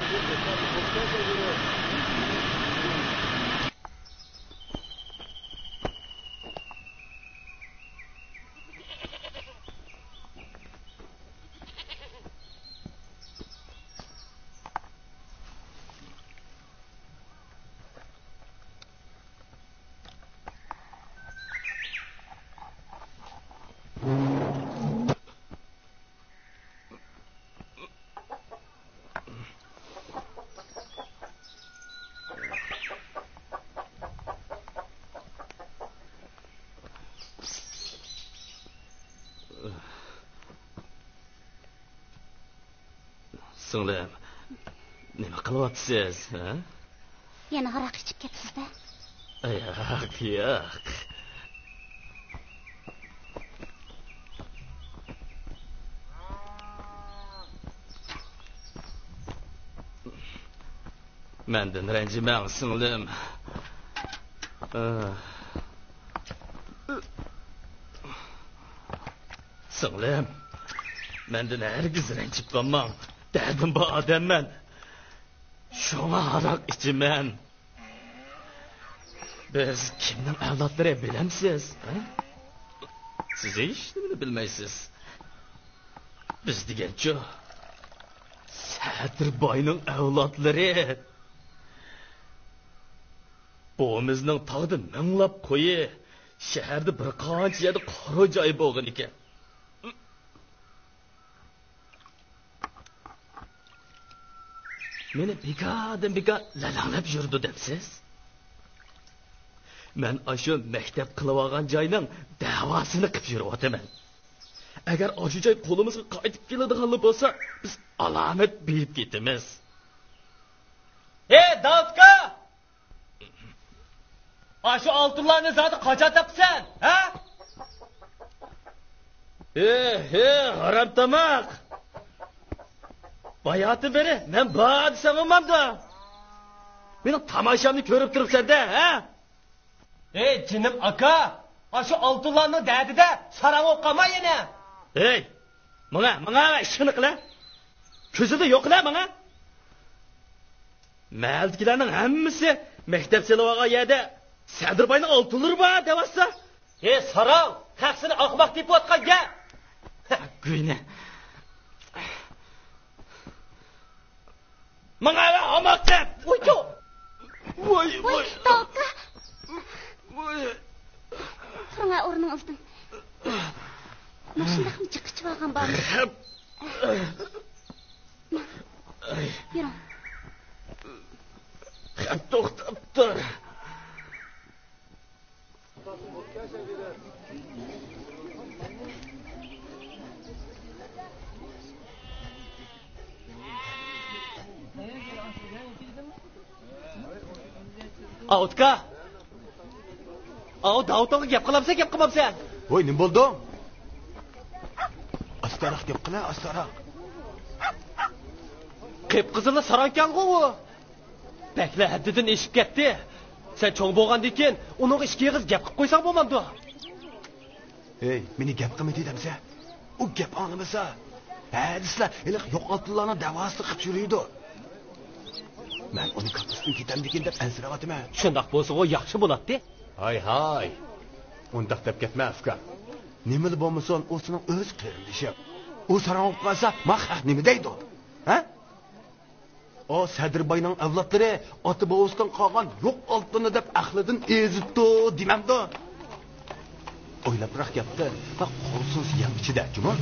سىڭلىم، نېمە قىلىۋاتىسىز، ھە؟ يەنە ھاراق ئىچىپ كەپسىز-دە. ياق، ياق. مەندىن رەنجىمەڭ، سىڭلىم. سىڭلىم، مەندىن ھەرگىز رەنجىپ قالماڭ. دەردىم بار ئادەممەن. شۇڭا ھاراق ئىچىمەن. بىز كىمنىڭ ئەۋلادلىرى بىلەمسىز؟ ھە؟ سىز ھېچنېمىنى بىلمەيسىز. بىز دېگەنچۇ، سەدىر باينىڭ ئەۋلادلىرى. بوۋىمىزنىڭ تاغدا مىڭلاپ قويى، شەھەردە بىر قانچە يەردە قارا جايى بولغان ئىكەن. مېنى بىكاردىن بىكار لەلەڭلەپ يۈرىدۇ دەمسىز؟ مەن ئاشۇ مەكتەپ قىلىۋالغان جاينىڭ دەۋاسىنى قىپ يۈرۈۋاتىمەن. ئەگەر ئاشۇ جاي قولىمىزغا قايتىپ كېلىدىغانلا بولسا، بىز ئالامەت بېيىپ كېتىمىز. ھەي، داۋۇت ئاكا! ئاشۇ ئالتۇنلارنى زادى قاچان تاپىسەن، ھە؟ ھە، ھە، ھارام تاماق! باياتىن بېرى مەن بار دېسەم بولمامدۇ؟ مېنىڭ تاماشامنى كۆرۈپ تۇرۇپسەن-دە، ھە؟ ھەي، جېنىم ئاكا، ئاشۇ ئالتۇنلارنىڭ دەردىدە ساراڭ بولۇپ قالما يەنە. ھەي، ماڭا، ماڭا ئىشىكنى قىلە. كۆزۈڭدە يوقلا ماڭا. مەھەللىدىكىلەرنىڭ ھەممىسى مەكتەپ سېلىۋالغان يەردە سەدىرباينىڭ ئالتۇنلىرى بار دەۋاتسا. ھەي، ساراڭ، خەق سېنى ئاخماق دېيىپ ئاتقان گەپ. گۇينە. ماڭا ئەۋە ئاماق دەپ! ۋويچۇ! ۋوي، ۋوي، ۋوي! داۋۇت ئاكا! ۋوي! تۇرۇڭ، ئورنىڭىزدىن. ماشىنىداقمۇ جىق ئىچىۋالغان بارمۇ؟ خەپ. يۈرۈڭ. خەپ توختاپ تۇر. ئاۋۇتكا! ئاۋۇ داۋۇتۇڭغا گەپ قىلامسەن، گەپ قىلمامسەن؟ ۋوي، نېمە بولدۇڭ؟ ئاستاراق گەپ قىلە، ئاستاراق. قىپقىزىللا ساراڭكەنغۇ ئۇ. بەكلا ھەددىدىن ئېشىپ كەتتى. سەن چوڭ بولغاندىن كېيىن ئۇنىڭغا ئىككى ئېغىز گەپ قىلىپ قويساڭ بولمامدۇ؟ ھەي، مېنى گەپ قىلمىدى دەمسە؟ ئۇ گەپ ئاڭلىمىسا، ھە دېسىلا، ھېلىقى يوق ئالتۇنلارنىڭ دەۋاسىنى قىپ يۈرىدۇ. مەن ئۇنى كاللىسىدىن كېتەمدىكىن دەپ ئەنسىرەۋاتىمەن. شۇنداق بولسىغۇ ياخشى بولاتتى. ھاي، ھاي. ئۇنداق دەپ كەتمە، ئۇكا. نېمىلا بولمىسۇن، ئۇ سېنىڭ ئۆز قېرىندىشىڭ. ئۇ ساراڭ بولۇپ قالسا، ما خەق نېمە دەيدۇ؟ ھە؟ ئۇ سەدىرباينىڭ ئەۋلادلىرى ئاتا-بوۋىسىدىن قالغان يوق ئالتۇننى دەپ ئەقلىدىن ئېزىپتۇ دېمەمدۇ؟ ئويلاپراق گەپ قىل، بەك قورسىنسا يەڭ ئىچىدە، جۇمۇ.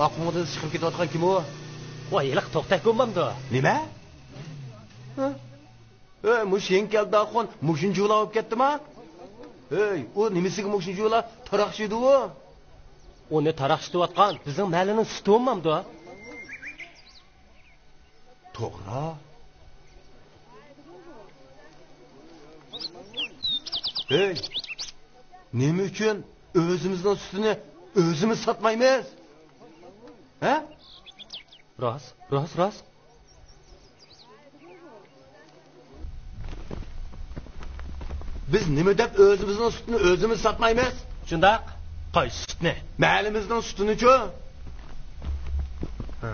ئاققۇڭغا چىقىپ كېتىۋاتقان كىم ئۇ؟ ۋاي، ھېلىقى توختەك بولمامدۇ؟ نېمە؟ ھە؟ ھەي، مۇشۇ يېڭى كەلدى ئاخۇن مۇشۇنچىۋالا بولۇپ كەتتىما؟ ھەي، ئۇ نېمىسىگە مۇشۇنچىۋالا تاراقشىدى ئۇ؟ ئۇنى تاراقشىتىۋاتقان بىزنىڭ مەھەللىنىڭ سۈتى بولمامدۇ؟ توغرا. ھەي، نېمە ئۈچۈن ئۆزىمىزنىڭ سۈتىنى ئۆزىمىز ساتمايمىز؟ ھە؟ راست، راست، راست. بىز نېمە دەپ ئۆزىمىزنىڭ سۈتىنى ئۆزىمىز ساتمايمىز؟ شۇنداق. قايسى سۈتنى؟ مەھەللىمىزنىڭ سۈتىنىچۇ؟ ھە.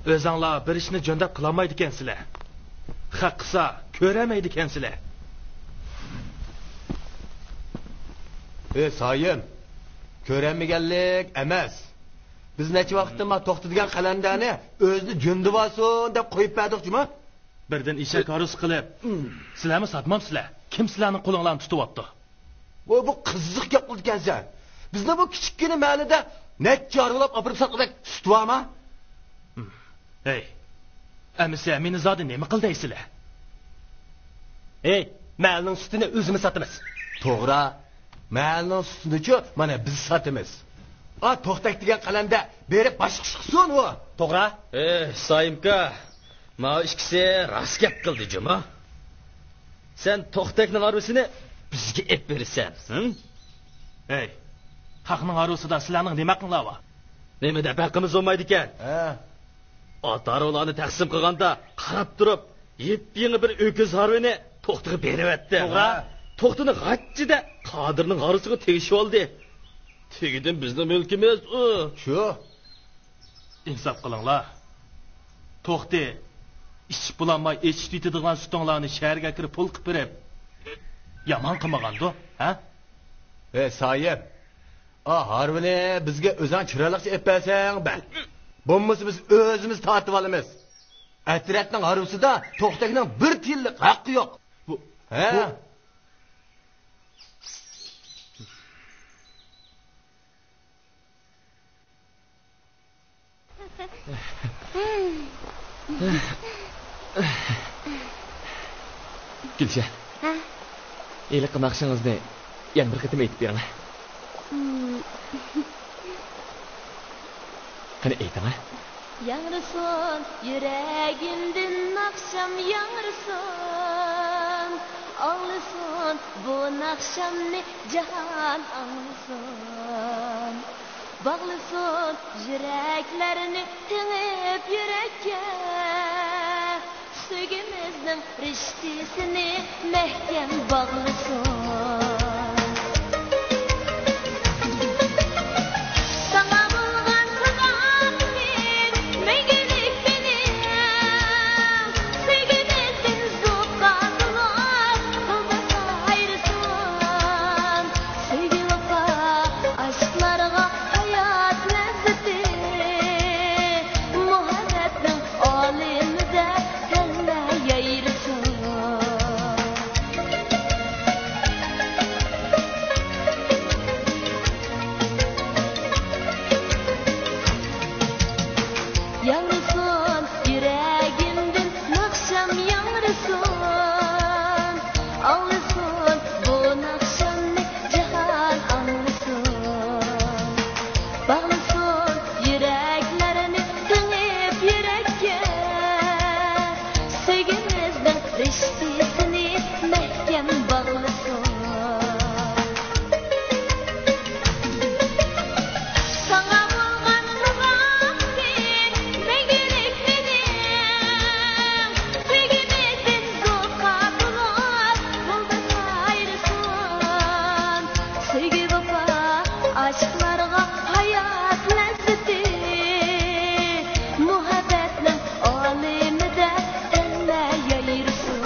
ئۆزەڭلار بىر ئىشنى جۆندەپ قىلالمايدىكەنسىلەر. خەق قىلسا كۆرەلمەيدىكەنسىلەر. ئى سايىم، كۆرەلمىگەنلىك ئەمەس. بىز نەچچە ۋاقىتتىن ما توختى دېگەن قەلەندەرنى ئۆزىنى جۆندىۋالسۇن دەپ قويۇپ بەردۇق جۇما. بىردىن ئېشەك ھارۋىسى قىلىپ، سىلەرمۇ ساتمامسىلەر؟ كىم سىلەرنىڭ قولۇڭلارنى تۇتۇۋاپتۇ؟ ۋوي، بۇ قىزىق گەپ قىلىدىكەنسەن. بىزنىڭ بۇ كىچىككىنە مەھەللىدە نەچچە ھارۋىلاپ ئاپىرىپ ساتقۇدەك سۈت بارما؟ ھەي، ئەمىسە مېنى زادى نېمە قىل دەيسىلەر؟ ھەي، مەھەللىنىڭ سۈتىنى ئۆزىمىز ساتىمىز. توغرا، مەھەللىنىڭ سۈتىنىچۇ مانا بىز ساتىمىز. ئا، توختەك دېگەن قەلەندەر بېرىپ باشقا ئىش قىلسۇن ئۇ. توغرا. ئى سايىمكا، ماۋۇ ئىككىسى راست گەپ قىلدى جۇما. سەن توختەكنىڭ ھارۋىسىنى بىزگە ئېلىپ بېرىسەن، ھىم؟ ھەي، خەقنىڭ ھارۋىسىدا سىلەرنىڭ نېمە ھەققىڭلار بار؟ نېمە دەپ ھەققىمىز بولمايدىكەن؟ ھە. ئاتا ھارۋىلارنى تەقسىم قىلغاندا قاراپ تۇرۇپ، يېپيېڭى بىر ئۆكۈز ھارۋىنى توختىغا بېرىۋەتتى. توغرا. توختىنى غاچچىدە قادىرنىڭ ھارۋىسىغا تېگىشىۋالدى. تېگىدىن بىزنىڭ مۈلكىمىز ئۇ. شۇ. ئىنساپ قىلىڭلار. توختى، ئىچىپ بولالماي ئېچىشىپ يېتىدىغان سۈتۈڭلارنى شەھەرگە ئەكىرىپ پۇل قىلىپ بېرىپ، يامان قىلمىغاندۇ، ھە؟ ئەي سايىپ، ئا ھارۋىنى بىزگە ئۆزۈڭ چىرايلىقچە ئېلىپ بەرسەڭ بەر. بولمىسا بىز ئۆزىمىز تارتىۋالىمىز. ئەترەتنىڭ ھارۋىسىدا توختەكنىڭ بىر تىيىنلىق ھەققى يوق. بۇ، ھە؟ بۇ گۈلشەن، ھە؟ ھېلىقى ناخشىڭىزنى يەنە بىر قېتىم ئېيتىپ بېرىڭە. مم. قېنى، ئېيتىڭە. ياڭرىسۇن يۈرەگىمدىن ناخشام ياڭرىسۇن، ئاڭلىسۇن بۇ ناخشامنى جاھان ئاڭلىسۇن. باغلىسۇن يۈرەكلەرنى تېڭىپ يۈرەككە، سۆيگۈمىزنىڭ رىشتىسىنى مەھكەم باغلىسۇن. ساڭا بولغان سازامنى مەڭگۈلۈك مېنىڭ، سۆيگۈمىزدىن زوقا زۇلۇپ قىلمىسا ئايرىسۇن. سۆيگۈ ۋاپا ئاشىقلارغا ھايات لەززىتى، مۇھەببەتنىڭ ئالىمىدە تەڭلەر يايرىسۇن. ياڭرىسۇن يۈرەگىمدىن ناخشام ياڭرىسۇن، ئاڭلىسۇن بۇ ناخشامنى جاھان ئاڭلىسۇن. باغلىسۇن يۈرەكلەرنى تېڭىپ يۈرەككە، سۆيگۈمىزنىڭ رىشتىسىنى مەھكەم باغلىسۇن. ساڭا بولغان سازامنى مەڭگۈلۈك مېنىڭ، سۆيگۈمىزدىن زوقا بولۇپ قىلمىسا ئايرىسۇن. سۆيگۈ ۋاپا ئاشىقلارغا ھايات لەززىتى، مۇھەببەتنىڭ ئالىمىدە تەڭلەر يايرىسۇن.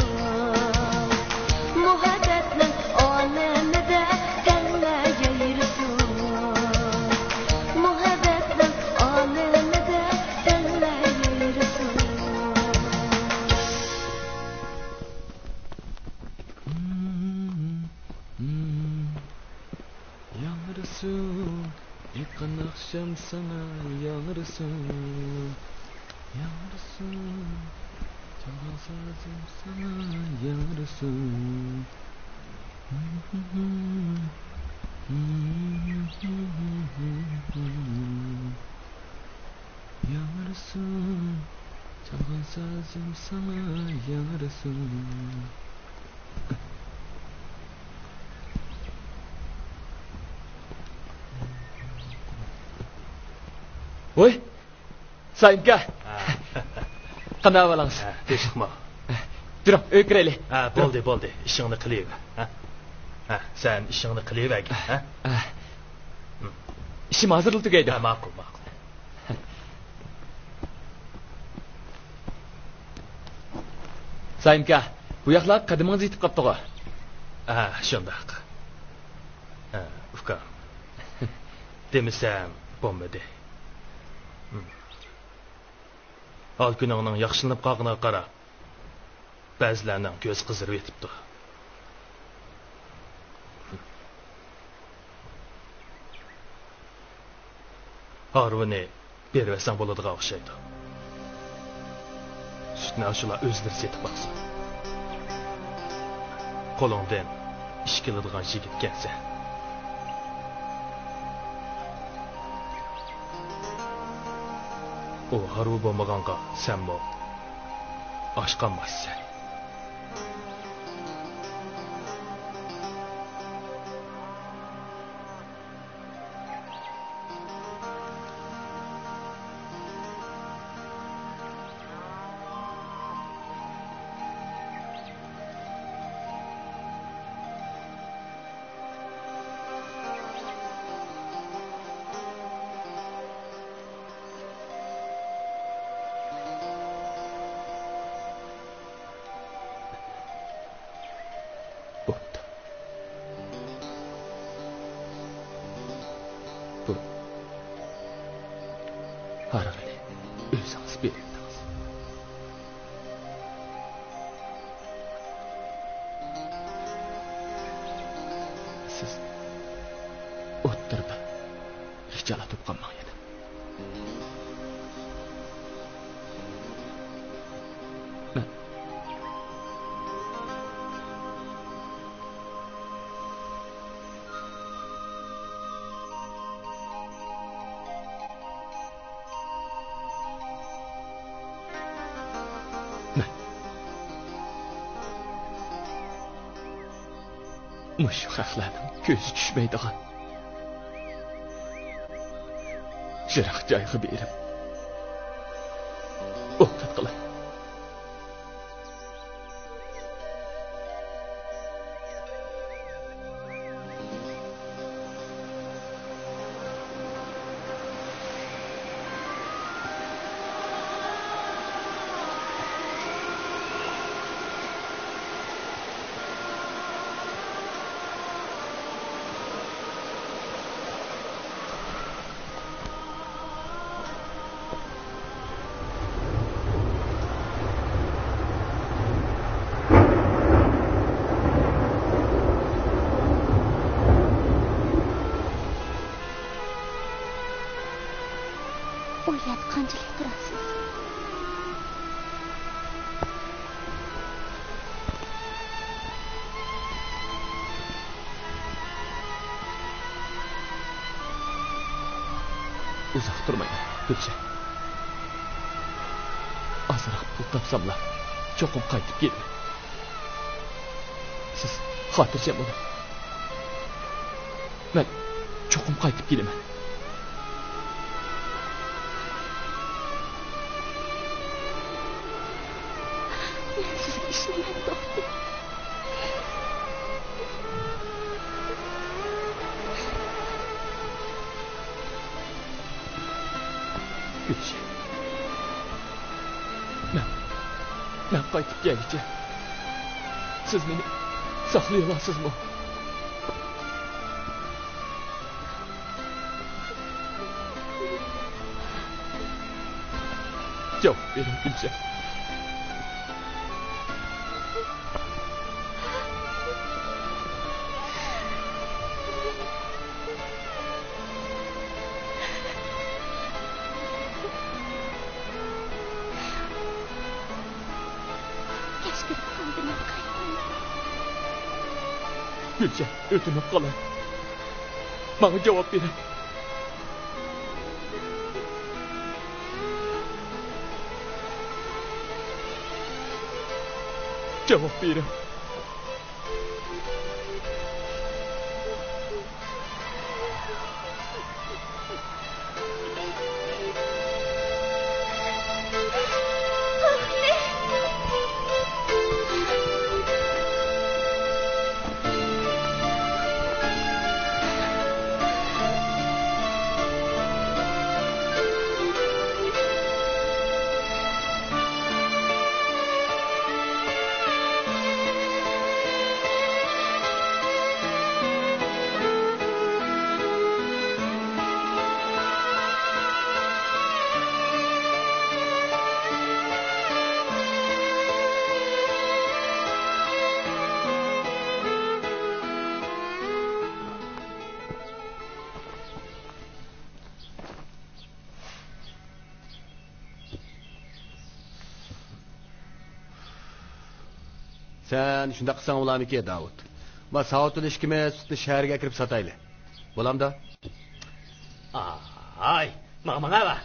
مۇھەببەتنىڭ ئالىمىدە تەڭلەر يايرىسۇن. مۇھەببەتنىڭ ئالىمىدە تەڭلەر يايرىسۇن. ياڭرىسۇن، ئېيتقان ناخشام ساڭا ياڭرىسۇن. ياڭرىسۇن، چالغان سازىم ساڭا ياڭرىسۇن. ياڭرىسۇن، چالغان سازىم ساڭا ياڭرىسۇن. ۋوي، سايىمكا. ھە. قانداق ئەھۋالىڭىز؟ ھە، تىنچلىقمۇ؟ تۇرۇڭ، ئۆيگە كىرەيلى. ھە، بولدى، بولدى. ئىشىڭنى قىلىۋەر. ھە؟ ھە، سەن ئىشىڭنى قىلىۋەرگىن. ھە؟ ھە. ئىشىم ھازىرلا تۈگەيدۇ. ھە، ماقۇل، ماقۇل. سايىمكا، بۇ ياقلار قەدىمىڭىز يېتىپ قاپتىغۇ؟ ھە، شۇنداق. ھە، ئۇكام. دېمىسەم بولمىدى. ھال-كۈنۈڭنىڭ ياخشىلىنىپ قالغىنىغا قاراپ، بەزىلەرنىڭ كۆزى قىزىرىۋېتىپتۇ. ھارۋىنى بېرىۋەتسەڭ بولىدىغان ئوخشايدۇ. سۈتنى ئاشۇلار ئۆزلىرى سېتىپ باقسۇن. قولۇڭدىن ئىش كېلىدىغان يىگىتكەنسەن. ئۇ ھارۋا بولمىغانغا سەنمۇ ئاچ قالمايسەن. قارىغىنى ئۆزىڭىز بېرىۋېتىڭىز. سىز ئوتتۇرىدا خىجالەت بولۇپ قالماڭ يەنە. مەن مەن مۇشۇ خەقلەرنىڭ كۆزى چۈشمەيدىغان يىراق جايغا بېرىپ ئوقەت قىلاي. ئۇ يەردە قانچىلىك تۇرارسىز؟ ئۇزاق تۇرمايمەن، گۈلشەن. ئازراق پۇل تاپساملا، چوقۇم قايتىپ كېلىمەن. سىز خاتىرجەم بولۇڭ. مەن چوقۇم قايتىپ كېلىمەن. مەن سىزگە ئىشىنىمەن، دوستۇم. گۈلشەن. مەن، مەن قايتىپ كەلگۈچە سىز مېنى ساقلىيالارسىزمۇ؟ جاۋاب بېرىڭ، گۈلشەن. كەچ كىرىپ قالدى، مەن قايتىمەن. گۈلشەن، ئۆتۈنۈپ قالاي. ماڭا جاۋاب بېرىڭ. جاۋاب بېرىڭ. سەن شۇنداق قىلساڭ بولارمىكىن، داۋۇت؟ ما ساۋۇتتىن ئىككىمىز سۈتنى شەھەرگە ئەكىرىپ ساتايلى. بولامدۇ؟ ئاي، ماڭا، ماڭا بار.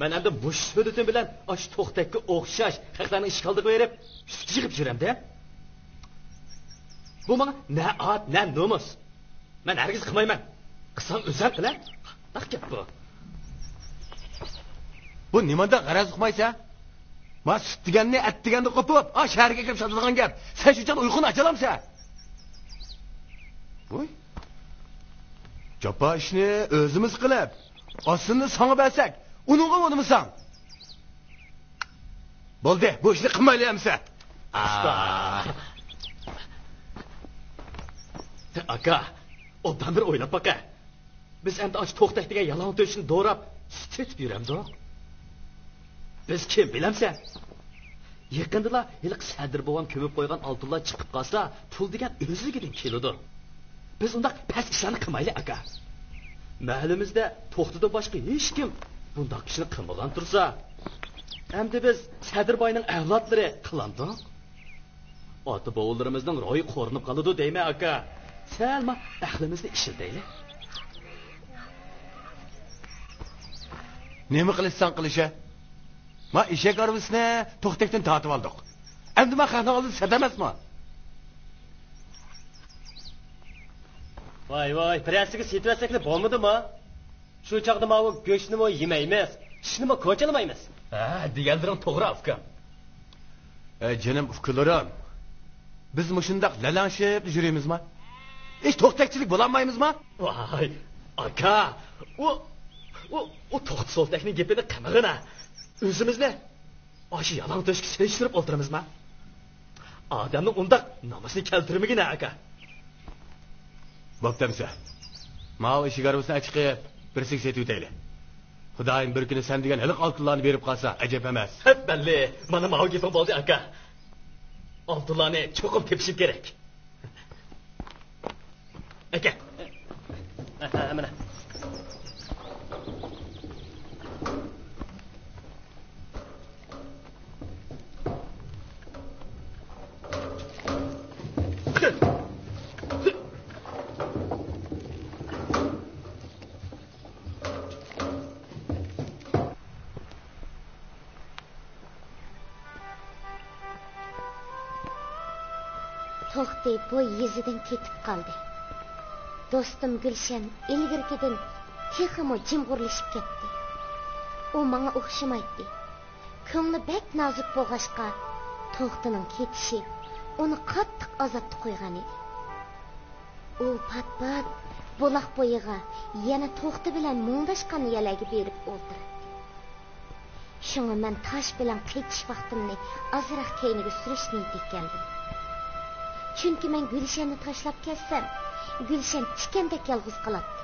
مەن ئەمدى مۇشۇ سۈت بىلەن ئاشۇ توختەككە ئوخشاش خەقلەرنىڭ ئىشىك ئالدىغا بېرىپ، سۈت يىغىپ يۈرەمدە. بۇ ماڭا نە ئات، نە نومۇس. مەن ھەرگىز قىلمايمەن. قىلساڭ ئۆزۈڭ قىلە. قانداق گەپ بۇ؟ بۇ نېمانداق غەرەز ئۇقمايسەن؟ ما سۈت دېگەننى ئەت دېگەندە قوپۇپ، ئا شەھەرگە كىرىپ ساتىدىغان گەپ. سەن شۇ چاغدا ئۇيقۇنى ئاچالامسەن؟ ۋوي. جاپا ئىشنى ئۆزىمىز قىلىپ، ئاستىنى ساڭا بەرسەك، ئۇنىڭغا ئۇنىمىساڭ. بولدى، بۇ ئىشنى قىلمايلى ئەمسە. ئۇستا. ئاكا، ئوبدان بىر ئويلاپ باقە. بىز ئەمدى ئاشۇ توختەك دېگەن يالاڭ تۆشۈكنى دوراپ، سۈت سېتىپ يۈرەمدۇق؟ بىز كىم، بىلەمسەن؟ يېقىندىلا ھېلىقى سەدىر بوۋام كۆمۈپ قويغان ئالتۇنلار چىقىپ قالسا، پۇل دېگەن ئۆزلۈكىدىن كېلىدۇ. بىز ئۇنداق پەس ئىشلارنى قىلمايلى، ئاكا. مەھەللىمىزدە توختىدىن باشقا ھېچكىم بۇنداق ئىشنى قىلمىغان تۇرسا، ئەمدى بىز سەدىر باينىڭ ئەۋلادلىرى قىلامدۇق؟ ئاتا-بوۋىلىرىمىزنىڭ روھى قورۇنۇپ قالىدۇ دەيمەن، ئاكا. سەل ما ئەقلىمىزنى ئىشلىتەيلى. نېمە قىلىشساڭ قىلىش ھە. ما ئېشەك ھارۋىسىنى توختەكتىن تارتىۋالدۇق. ئەمدى ما خەقنىڭ ئالدىدا سەت ئەمەسمۇ؟ ۋاي ۋاي، بىرەرسىگە سېتىۋەتسەكلا بولمىدىما؟ شۇ چاغدا ماۋۇ گۆشنىمۇ يېمەيمىز، چىشنىمۇ كوچىلىمايمىز. ھە، دېگەنلىرىڭ توغرا، ئۇكام. ئەي جېنىم ئۇكىلىرىم، بىز مۇشۇنداق لەلەڭشىپ يۈرىمىزما؟ ھېچ توختەكچىلىك بولالمايمىزما؟ ۋاي ئاكا، ئۇ ئۇ ئۇ توختى سولتەكنىڭ گېپىنى قىلمىغىنا. ئۆزىمىزنى ئاشۇ يالاڭ تۆشكە سېلىشتۇرۇپ ئولتۇرىمىزما؟ ئادەمنىڭ ئۇنداق نامىسىنى كەلتۈرمىگىنە، ئاكا. بوپتۇ ئەمسە. ماۋۇ ئېشەك ھارۋىسىنى ئەچىقىپ، بىرسىگە سېتىۋېتەيلى. خۇدايىم بىر كۈنى سەن دېگەن ھېلىقى ئالتۇنلارنى بېرىپ قالسا، ئەجەب ئەمەس. ھەببەللى، مانا ماۋۇ گېپىڭ بولدى، ئاكا. ئالتۇنلارنى چوقۇم تېپىشىم كېرەك. ئەكە. ھە، ھە، مانا. توختى بۇ يېزىدىن كېتىپ قالدى. دوستۇم گۈلشەن ئىلگىرىكىدىن تېخىمۇ جىمغۇرلىشىپ كەتتى. ئۇ ماڭا ئوخشىمايتتى. كۆڭلى بەك نازۇك بولغاچقا، توختىنىڭ كېتىشى ئۇنى قاتتىق ئازابتا قويغانىدى. ئۇ پات-پات بۇلاق بويىغا يەنە توختى بىلەن مۇڭداشقان يەرلەرگە بېرىپ ئولتۇراتتى. شۇڭا مەن تاش بىلەن قېچىش ۋاقتىمنى ئازراق كەينىگە سۈرۈش نىيىتىگە كەلدىم. چۈنكى مەن گۈلشەننى تاشلاپ كەتسەم، گۈلشەن تىكەندەك يالغۇز قالاتتى.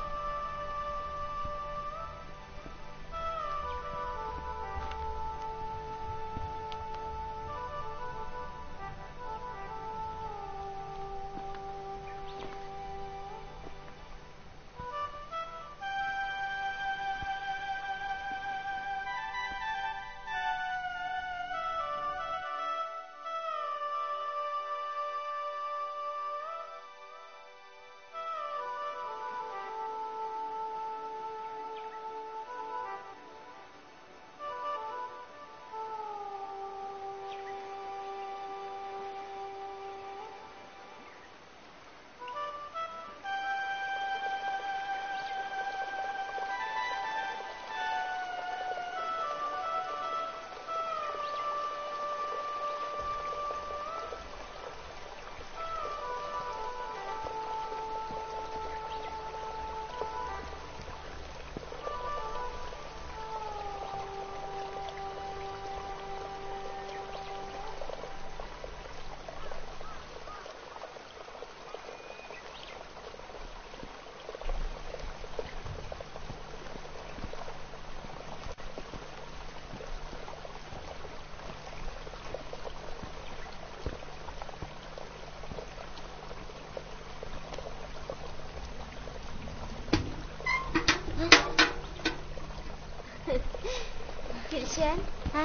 گۈلشەن. ھە؟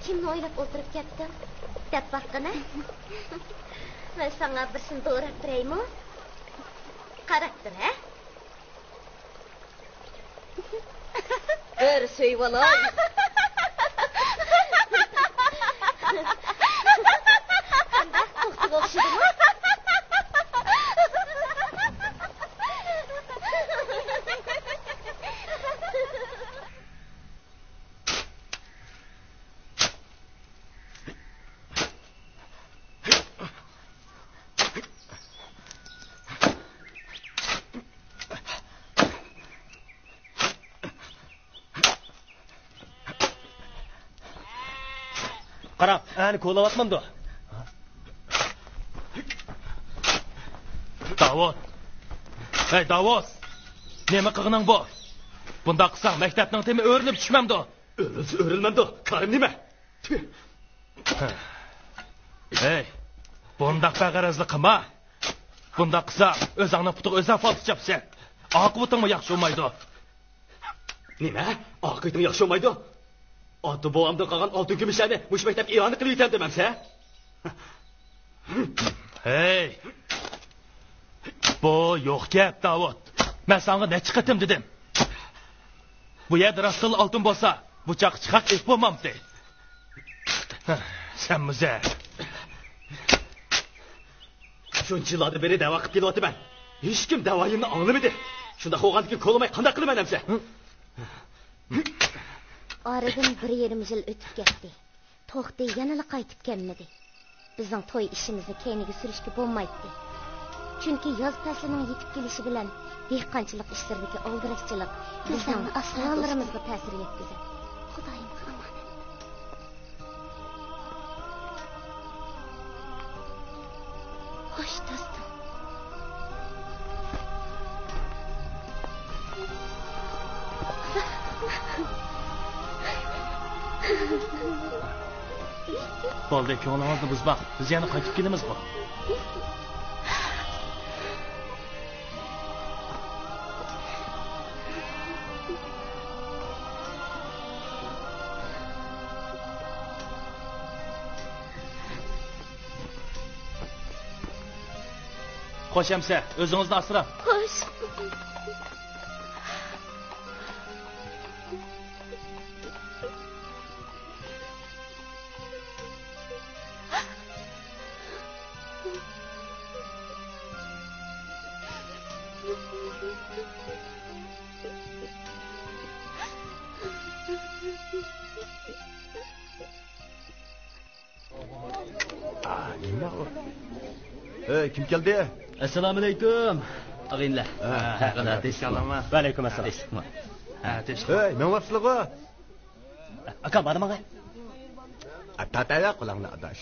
كىمنى ئويلاپ ئولتۇرۇپ كەتتىڭ؟ دەپ باققىنا. مەن ساڭا بىرسىنى دوراپ بېرەيمۇ؟ قاراپ تۇر، ھە؟ بىر سۆيۈۋالاي. قانداق، توختىغا ئوخشىدىمۇ؟ قاراڭ، ئەنە كولاۋاتمامدۇ؟ داۋۇت! ھەي، داۋۇت! نېمە قىلغىنىڭ بۇ؟ بۇنداق قىلساڭ مەكتەپنىڭ تېمى ئۆرۈلۈپ چۈشمەمدۇ؟ ئۆرۈلسە ئۆرۈلمەمدۇ؟ كارىم نېمە؟ تۈ. ھەي، بۇنداق بەغەرەزلىك قىلما. بۇنداق قىلساڭ ئۆزۈڭنىڭ پۇتىغا ئۆزۈڭ پالتا چاپىسەن. ئاقىۋىتىڭمۇ ياخشى بولمايدۇ. نېمە؟ ئاقىۋىتىڭ ياخشى بولمايدۇ؟ ئاتا-بوۋامدىن قالغان ئالتۇن كۈمۈشلەرنى مۇشۇ مەكتەپكە ئىئانە قىلىۋېتەمدىم ئەمسە. ھەي! بۇ يوق گەپ، داۋۇت. مەن ساڭا نەچچە قېتىم دېدىم. بۇ يەردە راستتىنلا ئالتۇن بولسا، بۇ چاغقىچە خەق ئېلىپ بولمامتى. سەنمۇ زەر. شۇنچە يىللاردىن بېرى دەۋا قىلىپ كېلىۋاتىمەن. ھېچكىم دەۋايىمنى ئاڭلىمىدى. شۇنداق بولغاندىكىن كولىماي قانداق قىلىمەن ئەمسە؟ ئارىدىن بىر يېرىم يىل ئۆتۈپ كەتتى. توختى يەنىلا قايتىپ كەلمىدى. بىزنىڭ توي ئىشىمىزنى كەينىگە سۈرۈشكە بولمايتتى. چۈنكى ياز پەسلىنىڭ يېتىپ كېلىشى بىلەن دېھقانچىلىق ئىشلىرىدىكى ئالدىراشچىلىق بىزنىڭ بالىلىرىمىزغا تەسىر يەتكۈزەتتى. خۇدايىمغا ئامانەت. خوش، دوستۇم. بولدى، كۆڭلىڭىزنى بۇزماڭ. بىز يەنە قايتىپ كېلىمىزغۇ. خوش ئەمسە، ئۆزىڭىزنى ئاسراڭ. خوش. ئا، نېمە ئۇ؟ ئەي، كىم كەلدى؟ ئەسسالامۇئەلەيكۇم، ئاغىنىلەر. ھە، ھە، ھە، ھە، تىنچلىقمۇ؟ ۋەئەلەيكۇم ئەسسالام. تىنچلىقمۇ؟ ھە، تىنچلىق. ئەي، مېڭىۋاپسىلىغۇ؟ ئاكا، مانا ماڭا. ئە، تارتايلا قولۇڭنى، ئاداش.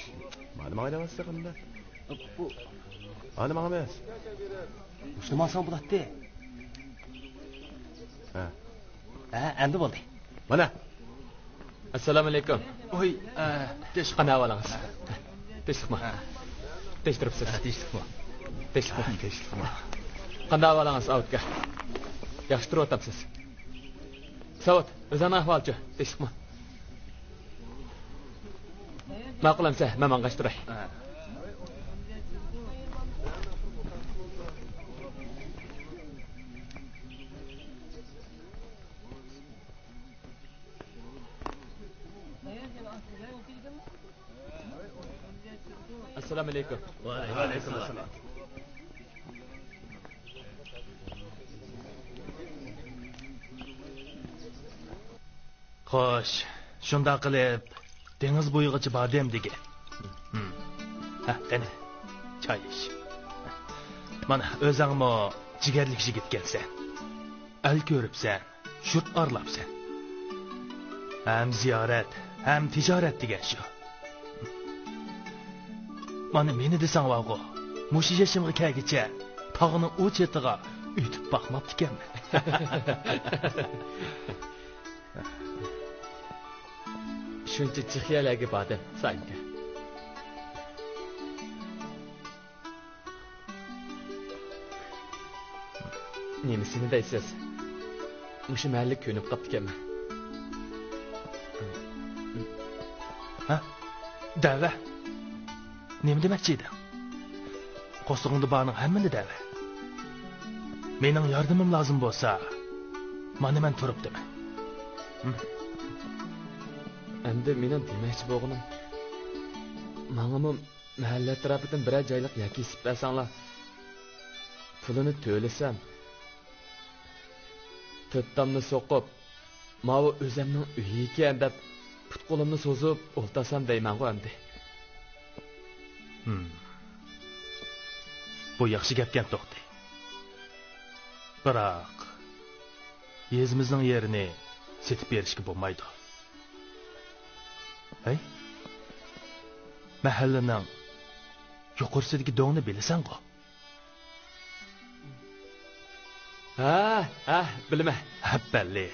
مانا ماڭا دەۋاتسا قانداق؟ بۇ. مانا ماڭىمىز. مۇشۇنى ماڭساڭ بولاتتى. ھە. ھە، ئەمدى بولدى. مانا. ئەسسالامۇئەلەيكۇم. ۋوي، ئە، تىنچلىق. قانداق ئەھۋالىڭىز؟ تىنچلىقمۇ؟ ھە. تىنچ تۇرۇپسىز؟ ھە، تىنچلىقمۇ؟ تىنچلىقمۇ؟ ھە، تىنچلىقمۇ؟ قانداق ئەھۋالىڭىز، ئاۋۇت ئاكا؟ ياخشى تۇرۇۋاتامسىز؟ ساۋۇت، ئۆزۈڭنىڭ ئەھۋالىچۇ؟ تىنچلىقمۇ؟ ماقۇل ئەمسە، مەن ماڭغاچ تۇراي. ھە. ئەسسالامۇئەلەيكۇم. ۋەئەلەيكۇم ئەسسالام. خوش، شۇنداق قىلىپ دېڭىز بويىغىچە باردىم دېگىن. ھە، قېنى، چاي ئىچ. مانا، ئۆزۈڭمۇ جىگەرلىك يىگىتكەنسەن. ئەل كۆرۈپسەن، يۇرت ئارىلاپسەن. ھەم زىيارەت، ھەم تىجارەت دېگەن شۇ. مانا مېنى دېسەڭ بارغۇ، مۇشۇ يېشىمغا كەلگۈچە تاغنىڭ ئۇ چېتىغا ئۆتۈپ باقماپتىكەنمەن. شۇنچە جىق يەرلەرگە باردىم، سائىت ئاكا. نېمىسىنى دەيسىز؟ مۇشۇ مەھەللىگە كۆنۈپ قاپتىكەنمەن. ھە؟ دەۋە. نېمە دېمەكچى ئىدىڭ؟ قورسىقىڭدا بارنىڭ ھەممىنى دەۋە. مېنىڭ ياردىمىم لازىم بولسا، مانا مەن تۇرۇپتىمەن. ھىم. ئەمدى مېنىڭ دېمەكچى بولغىنىم، ماڭىمۇ مەھەللە ئەتراپىدىن بىرەر جايلىق يەر كېسىپ بەرسەڭلار، پۇلىنى تۆلىسەم، تۆت تامنى سوقۇپ، ماۋۇ ئۆزەمنىڭ ئۆيى ئىكەن دەپ، پۇت-قولۇمنى سوزۇپ ئولتۇرسام دەيمەنغۇ ئەمدى. ھىم. بۇ ياخشى گەپكەن، توختى. بىراق، يېزىمىزنىڭ يېرىنى سېتىپ بېرىشكە بولمايدۇ. ھەي، مەھەللىنىڭ يۇقىرىسىدىكى دۆڭنى بىلىسەنغۇ؟ ھە، ھە، بىلىمەن. ھە، بەللى.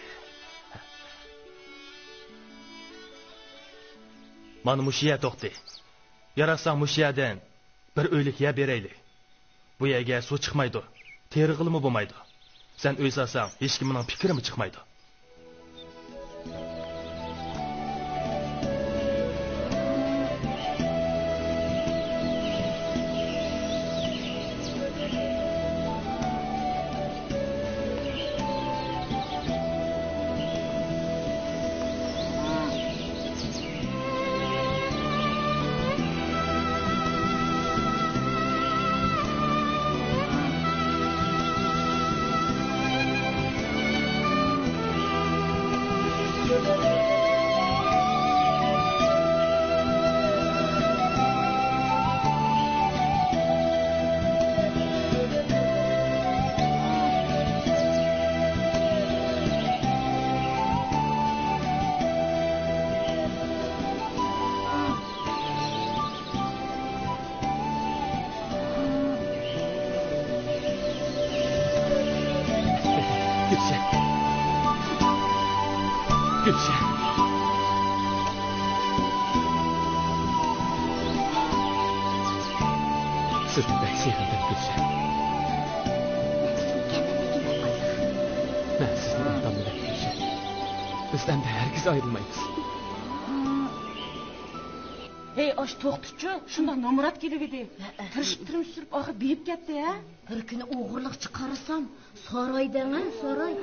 مانا مۇشۇ يەر توختى. ياراتساڭ مۇشۇ يەردىن بىر ئۆيلۈك يەر بېرەيلى. بۇ يەرگە سۇ چىقمايدۇ، تېرىغىلىمۇ بولمايدۇ. سەن ئۆي سالساڭ، ھېچكىمنىڭ پىكرىمۇ چىقمايدۇ. گۈلشەن. گۈلشەن. سىزنى بەك سېغىندىم، گۈلشەن. مەن سىزنى ئۇنتالمىدىم، گۈلشەن. بىز ئەمدى ھەرگىز ئايرىلمايمىز. ھەي، ئاش توختىچۇ، شۇنداق نامرات كېلىۋىدى. تىرىشىپ تىرمىشتۈرۈپ ئاخىر بېيىپ كەتتى ھە. بىر كۈنى ئوغرىلىقچە قارىسام، ساراي دەڭە، ساراي.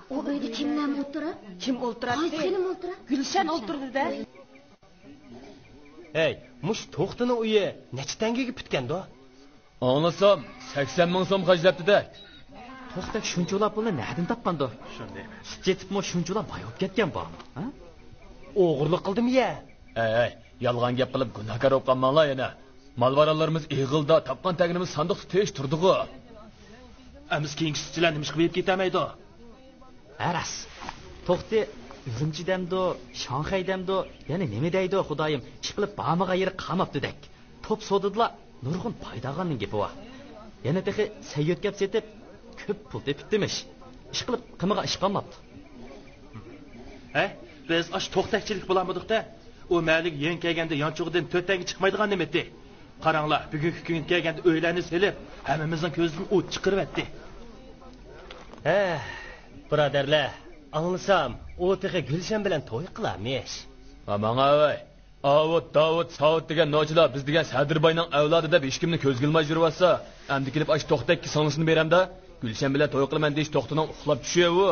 ئۇ ئۆيدە كىملەر ئولتۇرا؟ كىم ئولتۇراتتى؟ قايسى خېنىم ئولتۇرا؟ گۈلشەن ئولتۇردى-دە. ھەي، مۇشۇ توختىنىڭ ئۆيى نەچچە تەڭگىگە پۈتكەندۇ؟ ئاڭلىسام، سەكسەن مىڭ سوم خەجلەپتىدەك. توختى شۇنچىۋالا پۇلنى نەدىن تاپقاندۇ؟ سۈت سېتىپمۇ شۇنچىۋالا باي بولۇپ كەتكەن بارمۇ؟ ھە؟ ئوغرىلىق قىلدىمۇ يە؟ ئەي، يالغان گەپ قىلىپ گۇناھكار بولۇپ قالماڭلار يەنە. مال-ماراللىرىمىز ئېغىلدا، تاپقان تەگىنىمىز ساندۇقتا تىنچ تۇرىدىغۇ. ئەمىسە كېيىنكى سۈتچىلەر نېمىشقا بېيىپ كېتەلمەيدۇ؟ ھە راست. توختى ئۈرۈمچى دەمدۇ، شاڭخەي دەمدۇ، يەنە نېمە دەيدۇ خۇدايىم، ئىشقىلىپ بارمىغان يېرى قالماپتىدەك. توپ سودىدىلا نۇرغۇن پايدا ئالغاننىڭ گېپى بار. يەنە تېخى سەي يۆتكەپ سېتىپ، كۆپ پۇل تېپىپتىمىش. ئىشقىلىپ قىلمىغان ئىش قالماپتۇ. ھە؟ بىز ئاشۇ توختەكچىلىك بولالمىدۇق-دە. ئۇ مەھەللىگە يېڭى كەلگەندە يانچۇقىدىن تۆت تەڭگە چىقمايدىغان نېمە ئىدى. قاراڭلار، بۈگۈنكى كۈنگە كەلگەندە ئۆيلەرنى سېلىپ، ھەممىمىزنىڭ كۆزىدىن ئوت چىقىرىۋەتتى. ھە، بۇرادەرلەر، ئاڭلىسام، ئۇ تېخى گۈلشەن بىلەن توي قىلارمىش. ھە، ماڭاۋەي. ئاۋۇت، داۋۇت، ساۋۇت دېگەن نوچىلار بىز دېگەن سەدىر باينىڭ ئەۋلادى دەپ ھېچكىمنى كۆزگە ئىلماي يۈرۈۋاتسا، ئەمدى كېلىپ ئاشۇ توختەككە سىڭلىسىنى بېرەمدە، گۈلشەن بىلەن توي قىلىمەن دېيىش توختىنىڭ ئۇخلاپ چۈشى ئۇ.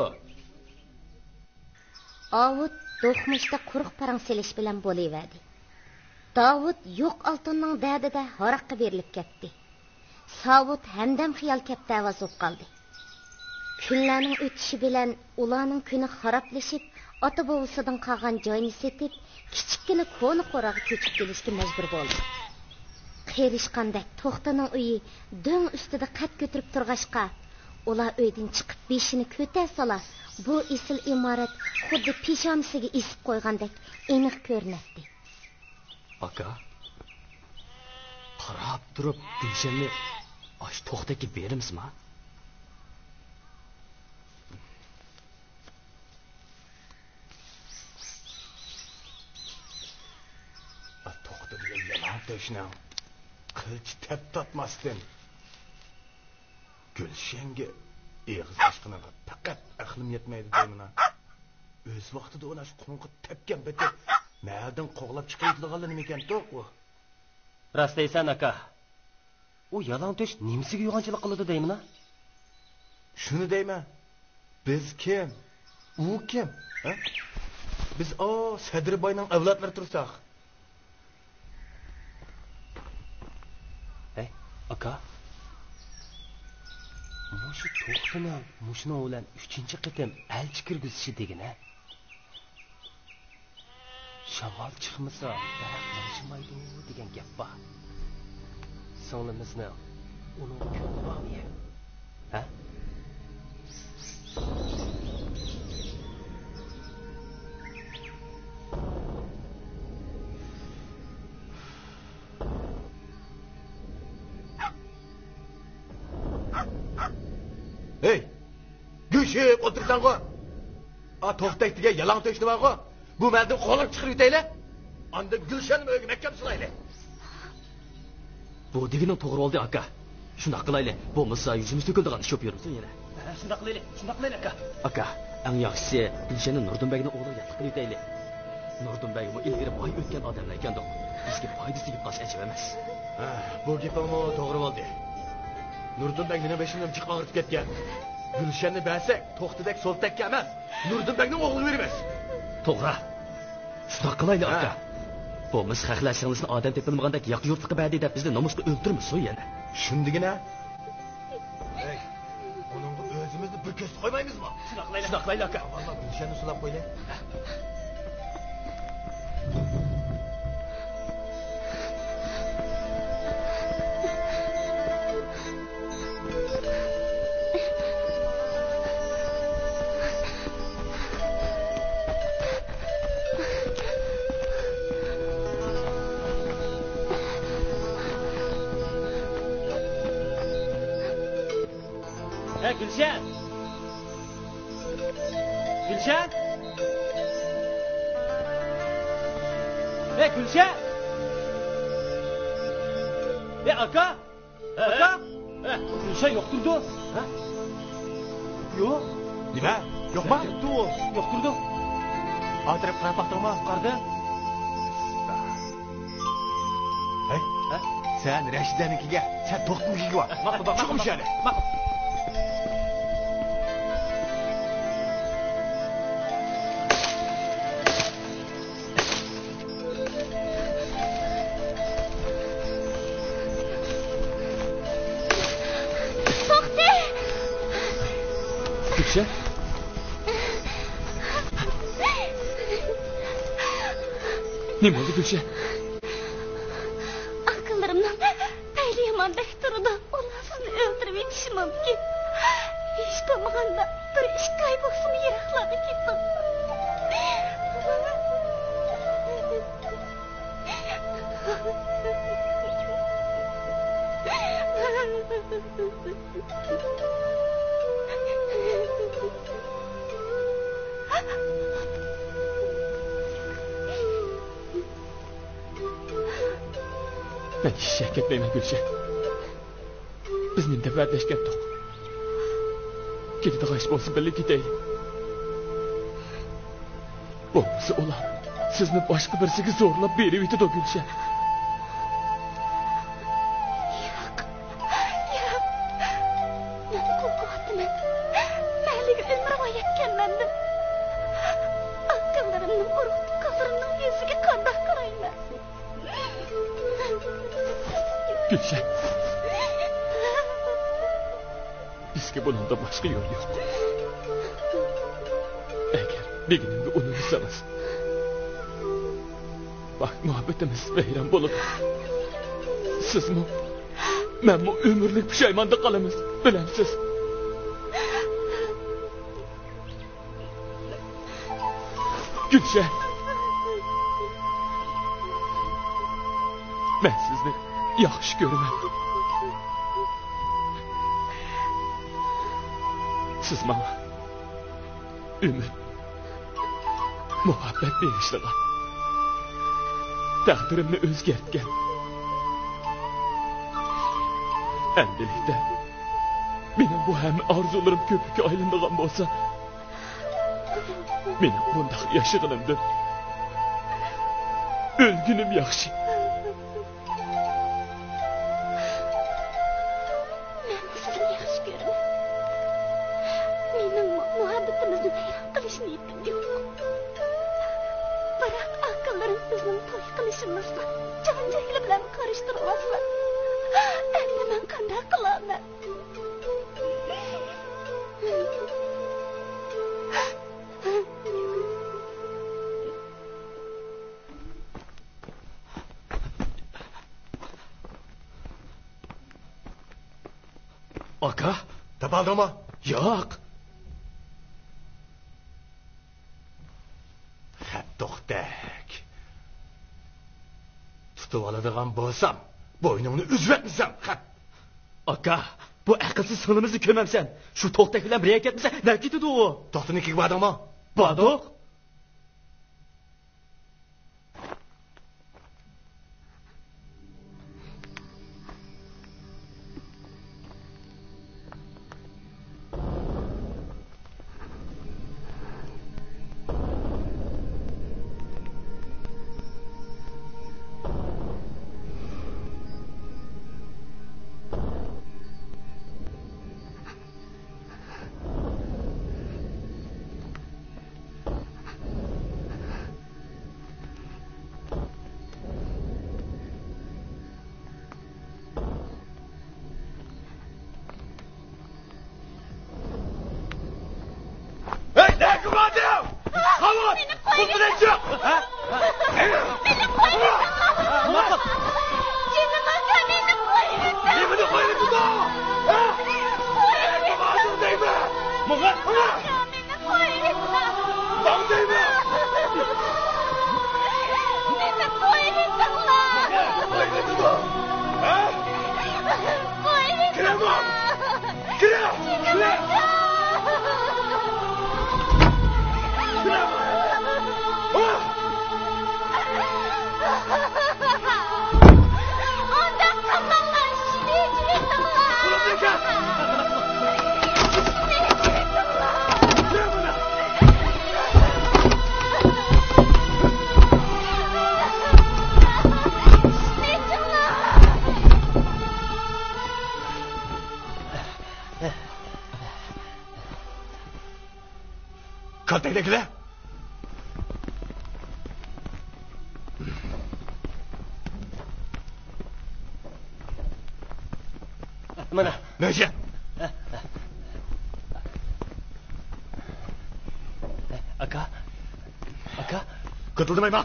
ئاۋۇت دوقمۇشتا قۇرۇق پاراڭ سېلىش بىلەن بولۇۋەردى. داۋۇت يوق ئالتۇننىڭ دەردىدە ھاراققا بېرىلىپ كەتتى. ساۋۇت ھەمدەم خىيال كەپتەۋاز بولۇپ قالدى. كۈنلەرنىڭ ئۆتۈشى بىلەن ئۇلارنىڭ كۈنى خارابلىشىپ، ئاتا-بوۋىسىدىن قالغان جاينى سېتىپ، كىچىككىنە كونا قوراغا كۆچۈپ كېلىشكە مەجبۇر بولدى. قېرىشقاندەك توختىنىڭ ئۆيى دۆڭ ئۈستىدە قەد كۆتۈرۈپ تۇرغاچقا، ئۇلار ئۆيدىن چىقىپ بېشىنى كۆتەرسىلا، بۇ ئېسىل ئىمارەت خۇددى پېشانىسىگە ئېسىپ قويغاندەك ئېنىق كۆرۈنەتتى. ئاكا، قاراپ تۇرۇپ گۈلشەننى ئاشۇ توختەككە بېرىمىزما؟ ئا، توختى بىلەن يالاڭ تۆشنىڭ قىلچە تەپ تارتماستىن، گۈلشەنگە ئېغىز ئاچقىنىغا پەقەت ئەقلىم يەتمەيدۇ دەيمەن. ئۆز ۋاقتىدا ئۇنى ئاشۇ قۇرۇققا تەپكەن پېتى مەھەلدىن قوغلاپ چىقىرىۋېتىدىغانلا نېمىكەن توق ئۇ. راست دەيسەن، ئاكا. ئۇ يالاڭ تۆش نېمىسىگە يوغانچىلىق قىلىدۇ دەيمىنا؟ شۇنى دەيمەن. بىز كىم؟ ئۇ كىم؟ ھە؟ بىز ئاۋۇ سەدرىباينىڭ ئەۋلادلىرى تۇرساق. ھەي، ئاكا. مۇشۇ توختىنىڭ مۇشۇنىڭ بىلەن ئۈچىنچى قېتىم ئەلچى كىرگۈزۈشى دېگىنە؟ شامال چىقمىسا، دەرەخ لىڭشىمايدۇ دېگەن گەپ بار. سىڭلىمىزنىڭ ئۇنىڭغا كۆڭلى بارمۇ يا؟ ھە؟ ھەي! چۈشۈپ ئولتۇرساڭغۇ. ئا، توختەك دېگەن يالاڭ تۆشۈڭ بارغۇ. بۇ مەھەلدىن قوغلاپ چىقىرىۋېتەيلى. ئاندىن گۈلشەننىمۇ ئۆيگە مەھكەم سولايلى. بۇ دېگىنىڭ توغرا بولدى، ئاكا. شۇنداق قىلايلى. بولمىسا يۈزىمىز تۆكۈلىدىغان ئىش بولۇپ يۈرسۇن يەنە. ھە، شۇنداق قىلايلى، شۇنداق قىلايلى، ئاكا. ئاكا، ئەڭ ياخشىسى گۈلشەننى نۇردىن بەگنىڭ ئوغلىغا ياتلىق قىلىۋېتەيلى. نۇردىن بەگمۇ ئىلگىرى باي ئۆتكەن ئادەملەركەندۇق. بىزگە پايدىسى يېتىپ قالسا ئەجەب ئەمەس. ھە، بۇ گېپىڭمۇ توغرا بولدى. نۇردىن بەگ مېنىڭ بېشىمنى جىق ئاغرىتىپ كەتكەن. گۈلشەننى بەرسەك، توختىدەك سولتەككە ئەمەس، نۇردىن بەگنىڭ ئوغلىغا بېرىمىز. توغرا. شۇنداق قىلايلى، ھە. ئاكا. بولمىسا خەقلەر شىڭلىسىنى ئادەم تېپىلمىغاندەك ياقا يۇرتلۇققا بەردى دەپ بىزنى نومۇسقا ئۆلتۈرمىسۇن يەنە. شۇندىگىنە. ھەي، ئۇنىڭغا ئۆزىمىزنى بىر كۆرسىتىپ قويمايمىزمۇ؟ شۇنداق قىلايلى، شۇنداق قىلايلى، ئاكا. ئاۋۋال گۈلشەننى سولاپ قويلى. ھە، گۈلشەن! گۈلشەن! ھە، گۈلشەن! ھە، ئاكا! ئاكا! ھە، گۈلشەن يوق تۇرىدۇ. ھە؟ يوق. نېمە؟ يوقما؟ يوق تۇرىدۇ. يوق تۇرىدۇ. ئا تەرەپ قاراپ باقتىڭما؟ قارىدىم. ھەي، ھە؟ سەن رەشىدەنىڭكىگە، سەن توختىنىڭكىگە بار. ماقۇل، ماقۇل، چىقىڭ ماقۇل، شەھەردىن. ماقۇل. توختى! گۈلشەن؟ نېمە بولدى، گۈلشەن؟ ئاكىلىرىمنىڭ پەيلى يامان بەك تۇرىدۇ. ئۇلار سىزنى ئۆلتۈرۈۋېتىشى مۇمكىن. ھېچ بولمىغاندا بىر ئىككى ئاي بولسىمۇ يىراقلارغا كېتىڭ. مەن ھېچ يەرگە كەتمەيمەن، گۈلشەن. بىز نېمە دەپ ۋەدىلەشكەنتۇق؟ كېتىدىغان ئىش بولسا بىللە كېتەيلى. بولمىسا ئۇلار سىزنى باشقا بىرسىگە زورلاپ بېرىۋېتىدۇ، گۈلشەن. ياق، ياق. مەن قورقۇۋاتىمەن. مەھەللىگە ئۆمۈرۋاي يەتكەن مەندىن. ئاكىلىرىمنىڭ، ئۇرۇق-تۇغقانلىرىمنىڭ يۈزىگە قانداق قارايمەن؟ گۈلشەن، بىزگە بۇنىڭدىن باشقا يول يوق. ئەگەر دېگىنىمگە ئۇنىمىسىڭىز، پاك مۇھەببىتىمىز ۋەيران بولىدۇ. سىزمۇ، مەنمۇ ئۆمۈرلۈك پۇشايماندا قالىمىز، بىلەمسىز؟ گۈلشەن، مەن سىزنى ياخشى كۆرىمەن. سىز ماڭا ئۈمىد، مۇھەببەت بېغىشلىغان، تەقدىرىمنى ئۆزگەرتكەن. ئەمدىلىكتە مېنىڭ بۇ ھەممە ئارزۇلىرىم كۆپۈككە ئايلىنىدىغان بولسا، مېنىڭ بۇنداق ياشىغىنىمدىن ئۆلگىنىم ياخشى. مەنمۇ سىزنى ياخشى كۆرىمەن. مېنىڭمۇ مۇھەببىتىمىزنى ۋەيران قىلىش نىيىتىم يوق. بىراق ئاكىلىرىم بىزنىڭ توي قىلىشىمىزغا جان-جەھلى بىلەن قارشى تۇرۇۋاتىدۇ. ئەمدى مەن قانداق قىلارمەن؟ ئاكا؟ تاپالدىڭمۇ؟ ياق. خەپ توختەك. تۇتۇۋالىدىغان بولسام، بوينۇڭنى ئۈزۈۋەتمىسەم، خەپ. ئاكا. بۇ ئەقىلسىز سىڭلىمىزنى كۆمەمسەن؟ شۇ توختەك بىلەن بىر يەرگە كەتمىسە، نەگە كېتىدۇ ئۇ؟ توختىنىڭكىگە باردىڭمۇ؟ باردۇق. ھەي، نەگە باردىڭ؟ قاۋۇت! مېنى قويۇۋېتىڭ! ھە؟ مېنى قويۇۋېتىڭ! جېنىم ئاكا، مېنى قويۇۋېتىڭ! نېمىنى قويۇۋېتىدۇ؟ ھە؟ قويۇۋېتىڭ! نېمە؟ ماڭا! ماڭا! ئاكا، مېنى قويۇۋېتىڭ! ماڭ دەيمەن! مېنى قويۇۋېتىڭلار! نېمە قويۇۋېتىدۇ؟ ھە؟ قويۇۋېتىڭلار! كىرە! كىرە! ئۇنداق قىلماڭلار، شېنى ئېچىۋېتىڭلار! شېنى ئېچىۋېتىڭلار! شېنى ئېچىڭلار! كالتەكلەر! مانا. نەيچە؟ ئاكا. ئاكا. قىتىلدىمايما.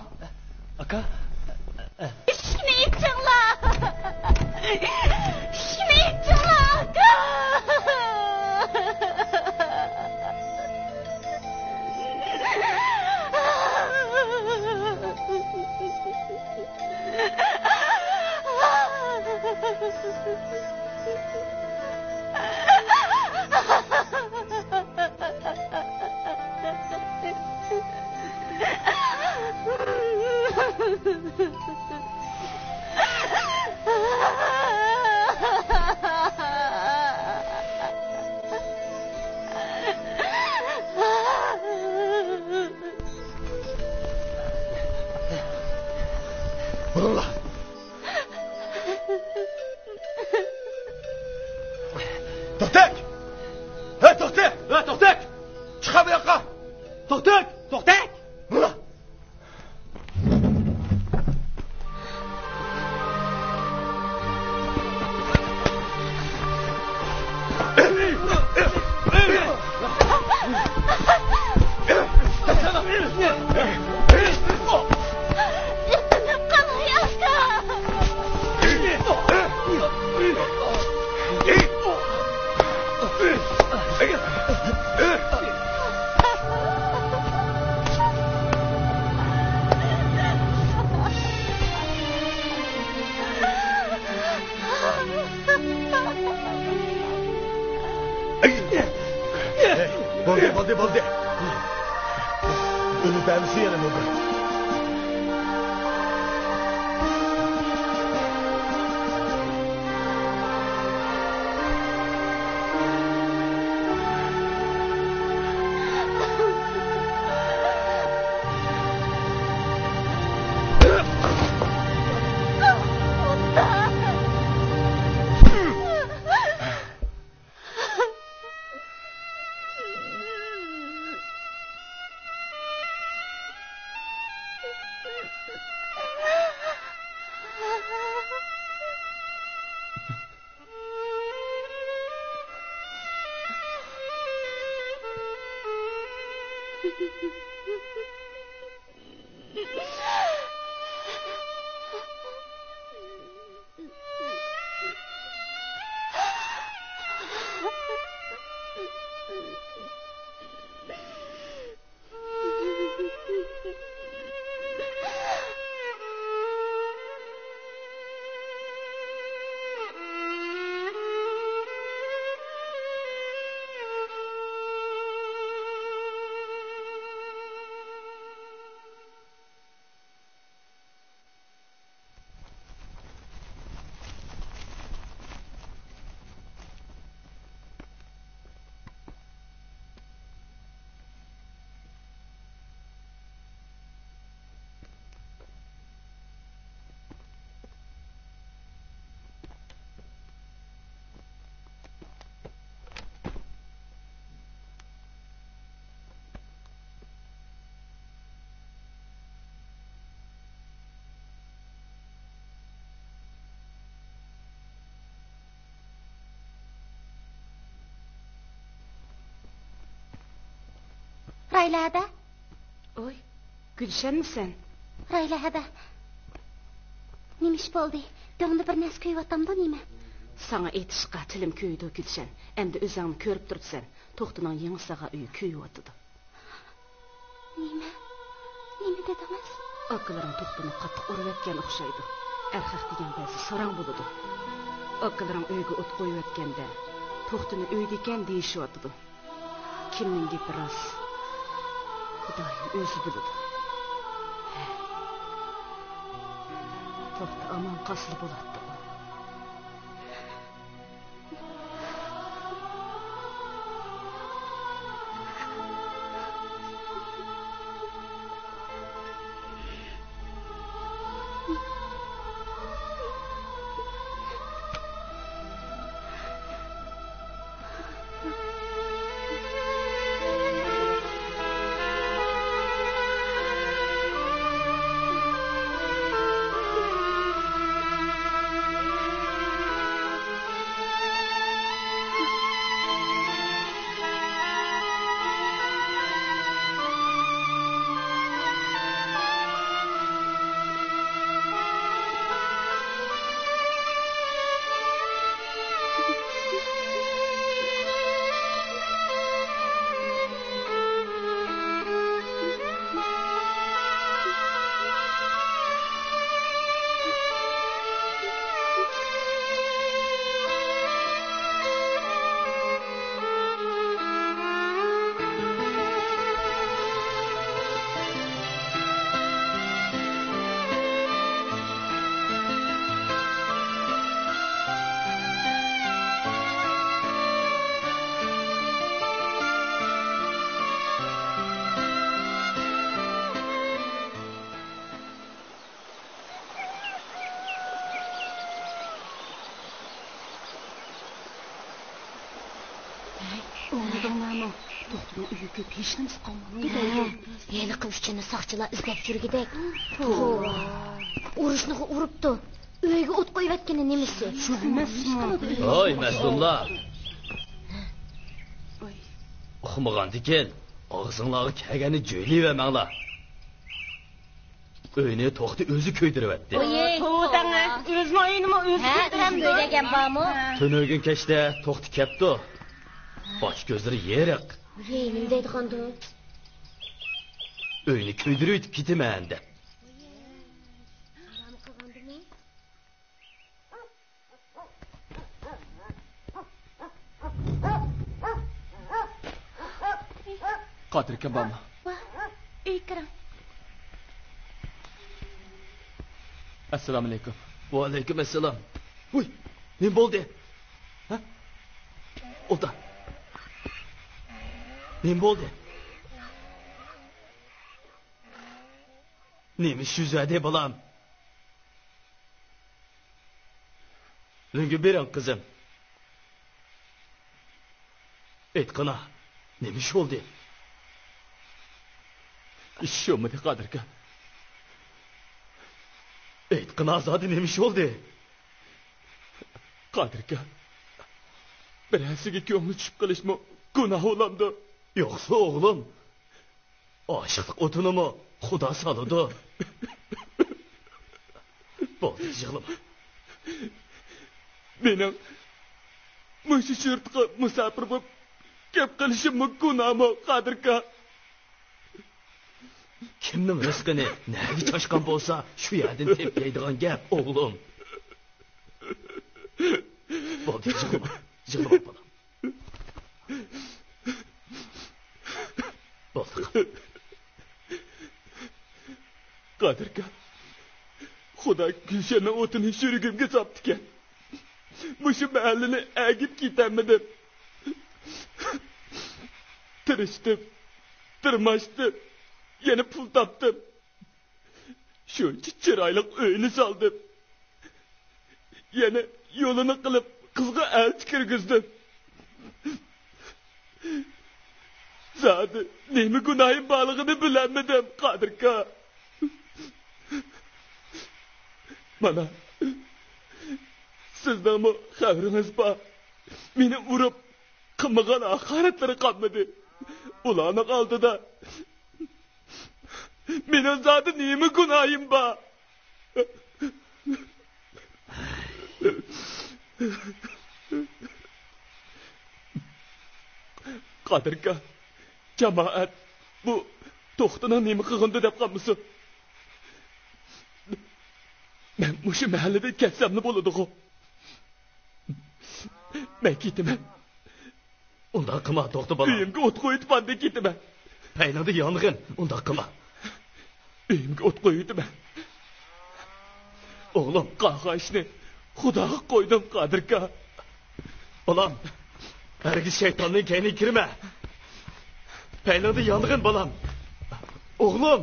ئاكا. ئىشىكنى ئېچىڭلار! ئىشىكنى ئېچىڭلار، ئاكا! بۇرۇڭلار! توختەك! ھە، توختەك! ھە، توختەك! چىقار بۇ ياققا! توختەك! توختەك! بۇرۇڭلار! بولدى، بولدى، بولدى. ئۆلۈپ بەرمىسۇن يەنە بۇ بىر. رايلە ھەدە. ئوي، گۈلشەنمىسەن؟ رايلە ھەدە. نېمە ئىش بولدى؟ دۆڭدە بىر نەرسە كۆيۈۋاتامدۇ نېمە؟ ساڭا ئېيتىشقا تىلىم كۆيىدۇ، گۈلشەن. ئەمدى ئۆزۈڭمۇ كۆرۈپ تۇرۇپسەن. توختىنىڭ يېڭى ساغا ئۆيى كۆيۈۋاتىدۇ. نېمە؟ نېمە دېدىڭىز؟ ئاكىلىرىڭ توختىنى قاتتىق ئۇرۇۋەتكەن ئوخشايدۇ. ئەرخەق دېگەن بەزى ساراڭ بولىدۇ. ئاكىلىرىڭ ئۆيگە ئوت قويۇۋەتكەندە، توختىنى ئۆيدىكەن دېيىشىۋاتىدۇ. كىمنىڭ گېپى راست؟ خۇدايىم ئۆزى بىلىدۇ. ھە. توختا ئامان قالسىلا بولاتتىغۇ. ھەي، ئوڭلىدىڭلارمۇ؟ توختىنىڭ ئۆيى كۆپ، ھېچنېمىسى قالماپتۇ. ھە، ھېلىقى ئۈچىنى ساقچىلار ئىزدەپ يۈرگۈدەك. توۋا. ئۇرۇشنىغۇ ئۇرۇپتۇ. ئۆيگە ئوت قويۇۋەتكىنى نېمىسى؟ شۇ ئەمەسمۇ؟ ھوي، مەزلۇملار! ئۇقمىغاندىكىن، ئاغزىڭلارغا كەلگەننى جۆيلىۋەرمەڭلار. ئۆينى توختى ئۆزى كۆيدۈرۈۋەتتى. ئوي، توۋا دەڭە، ئۆزىنىڭ ئۆيىنىمۇ ئۆزى ھە، ئۆزى كۆيدۈرىدۇ. كۆيدۈرگەن بارمۇ؟ ھە. تۈنۈگۈن كەچتە توختى كەپتۇ. باش كۆزلىرى يېرىق. ئەي، نېمە دەيدىغاندۇ؟ ئۆينى كۆيدۈرۈۋېتىپ كېتىمەن دەپ. قادىر ئاكام بارمۇ؟ ۋاھ، ئۆيگە كىرىڭ. ئەسسالامۇئەلەيكۇم. ۋەئەلەيكۇم ئەسسالام. ۋۇي، نېمە بولدى؟ ھە؟ ئولتۇر. نېمە بولدى؟ نېمە ئىش يۈز بەردى، بالام؟ لۆڭگە بېرىڭ، قىزىم. ئېيتقىنا، نېمە ئىش بولدى؟ ھېچ بولمىدى، قادىر ئاكا. ئېيتقىنا، زادى نېمە ئىش بولدى؟ قادىر ئاكا، بىرەرسىگە كۆڭلى چۈشۈپ قېلىشمۇ گۇناھ بولامدۇ؟ يوقسۇ، ئوغلۇم. ئاشىقلىق ئوتىنىمۇ خۇدا سالىدۇ. بولدى، يىغلىما. مېنىڭ مۇشۇ يۇرتقا مۇساپىر بولۇپ كەپ قېلىشىممۇ گۇناھمۇ، قادىر ئاكا؟ كىمنىڭ رىزقىنى نەگە چاچقان بولسا، شۇ يەردىن تېپىپ يەيدىغان گەپ، ئوغلۇم. بولدى، يىغلىما، يىغلىما، بالام. بولدى. قادىر ئاكا، خۇدا گۈلشەننىڭ ئوتىنى يۈرىكىمگە ساپتىكەن. مۇشۇ مەھەللىنى ئەگىپ كېتەلمىدىم. تىرىشتىم، تىرماشتىم، يەنە پۇل تاپتىم. شۇنچە چىرايلىق ئۆينى سالدىم. يەنە يولىنى قىلىپ، قىزغا ئەلچى كىرگۈزدۈم. زادى نېمە گۇناھىم بارلىقىنى بىلەلمىدىم، قادىر ئاكا. مانا، سىزنىڭمۇ خەۋىرىڭىز بار. مېنى ئۇرۇپ، قىلمىغان ھاقارەتلىرى قالمىدى. ئۇلارنىڭ ئالدىدا مېنىڭ زادى نېمە گۇناھىم بار؟ قادىركا، جامائەت بۇ توختىنىڭ نېمە قىلغىنىدۇ دەپ قالمىسۇن. مەن مۇشۇ مەھەللىدىن كەتسەملا بولىدىغۇ. مەن كېتىمەن. ئۇنداق قىلما، توختا بالام. ئۆيۈمگە ئوت قويۇۋېتىپ ئاندىن كېتىمەن. پەيلىڭدە يانغىن، ئۇنداق قىلما. ئۆيۈمگە ئوت قويۇۋېتىمەن. ئوغلۇم. قالغان ئىشنى خۇداغا قويدۇم، قادىركا. بالام، ھەرگىز شەيتاننىڭ كەينىگە كىرمە. پەيلىڭدە يانغىن، بالام. ئوغلۇم.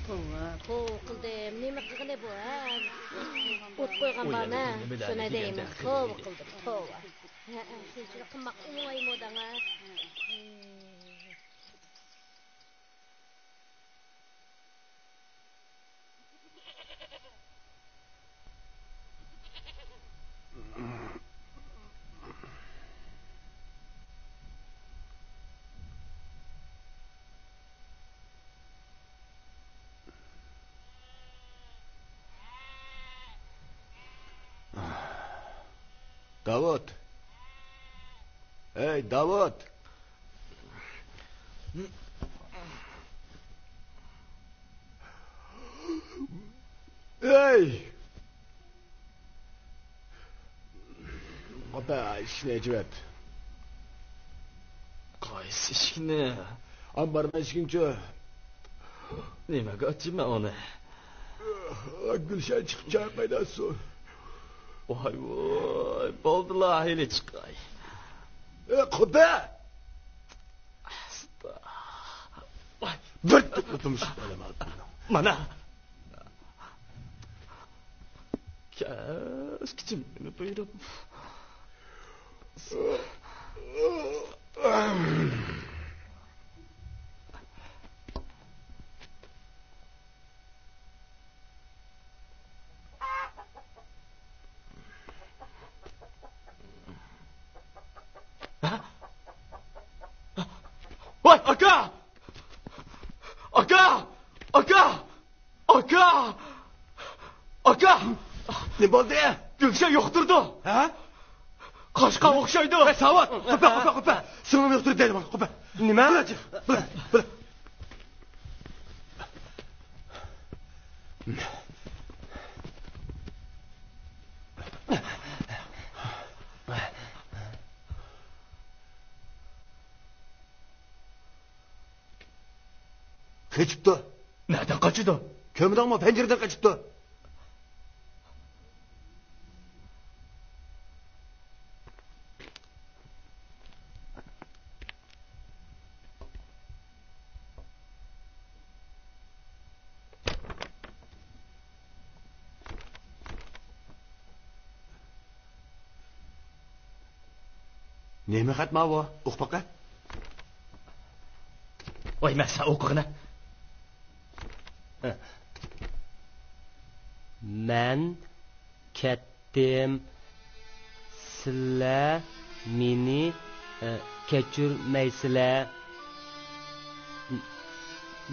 توۋا، توۋا قىلدىم. نېمە قىلغىنى بۇ، ھە؟ ئوت قويغان بارمەن، شۇنى دەيمەن. توۋا قىلدىم، توۋا. ھە، ھە، شۇنچىلىك قىلماق ئوڭايمۇ دەڭە. داۋۇت! ھەي، داۋۇت! ھەي! قاپا، ئىشىكنى ئېچىۋەت. قايسى ئىشىكنى؟ ئامبارنىڭ ئىشىكىنىچۇ؟ نېمىگە ئاچىمەن ئۇنى؟ گۈلشەن چىقىپ چاي قايناتسۇن. ۋاي ۋاي، بولدىلا، ھېلى چىقاي. ئە، قۇدە! ئاستا. ۋاي، بىر تۇپلا تۇمشۇق بېرىمەن. مانا. كەچ كېچىمنى بۇيرۇپ. ۋاي، ئاكا! ئاكا! ئاكا! ئاكا! ئاكا! نېمە بولدى؟ گۈلشەن يۇقتۇردى. ھە؟ قاچقان ئوخشايدۇ. ھەي، ساۋۇت! قوپە، قوپە، قوپە! سىڭلىم يۇقتۇردى دەيدىغان، قوپە! نېمە؟ بىلە، بىلە، بىلە. قېچىپتۇ. نەدىن قاچىدۇ؟ كۆرمىدىڭمۇ؟ پەنجىرىدىن قېچىپتۇ. نېمە خەت ماۋۇ؟ ئوقۇپ باقە. ۋاي، مەن سەن ئوقۇغىنە. مەن كەتتىم. سىلەر مېنى، ئە، كەچۈرمەيسىلەر.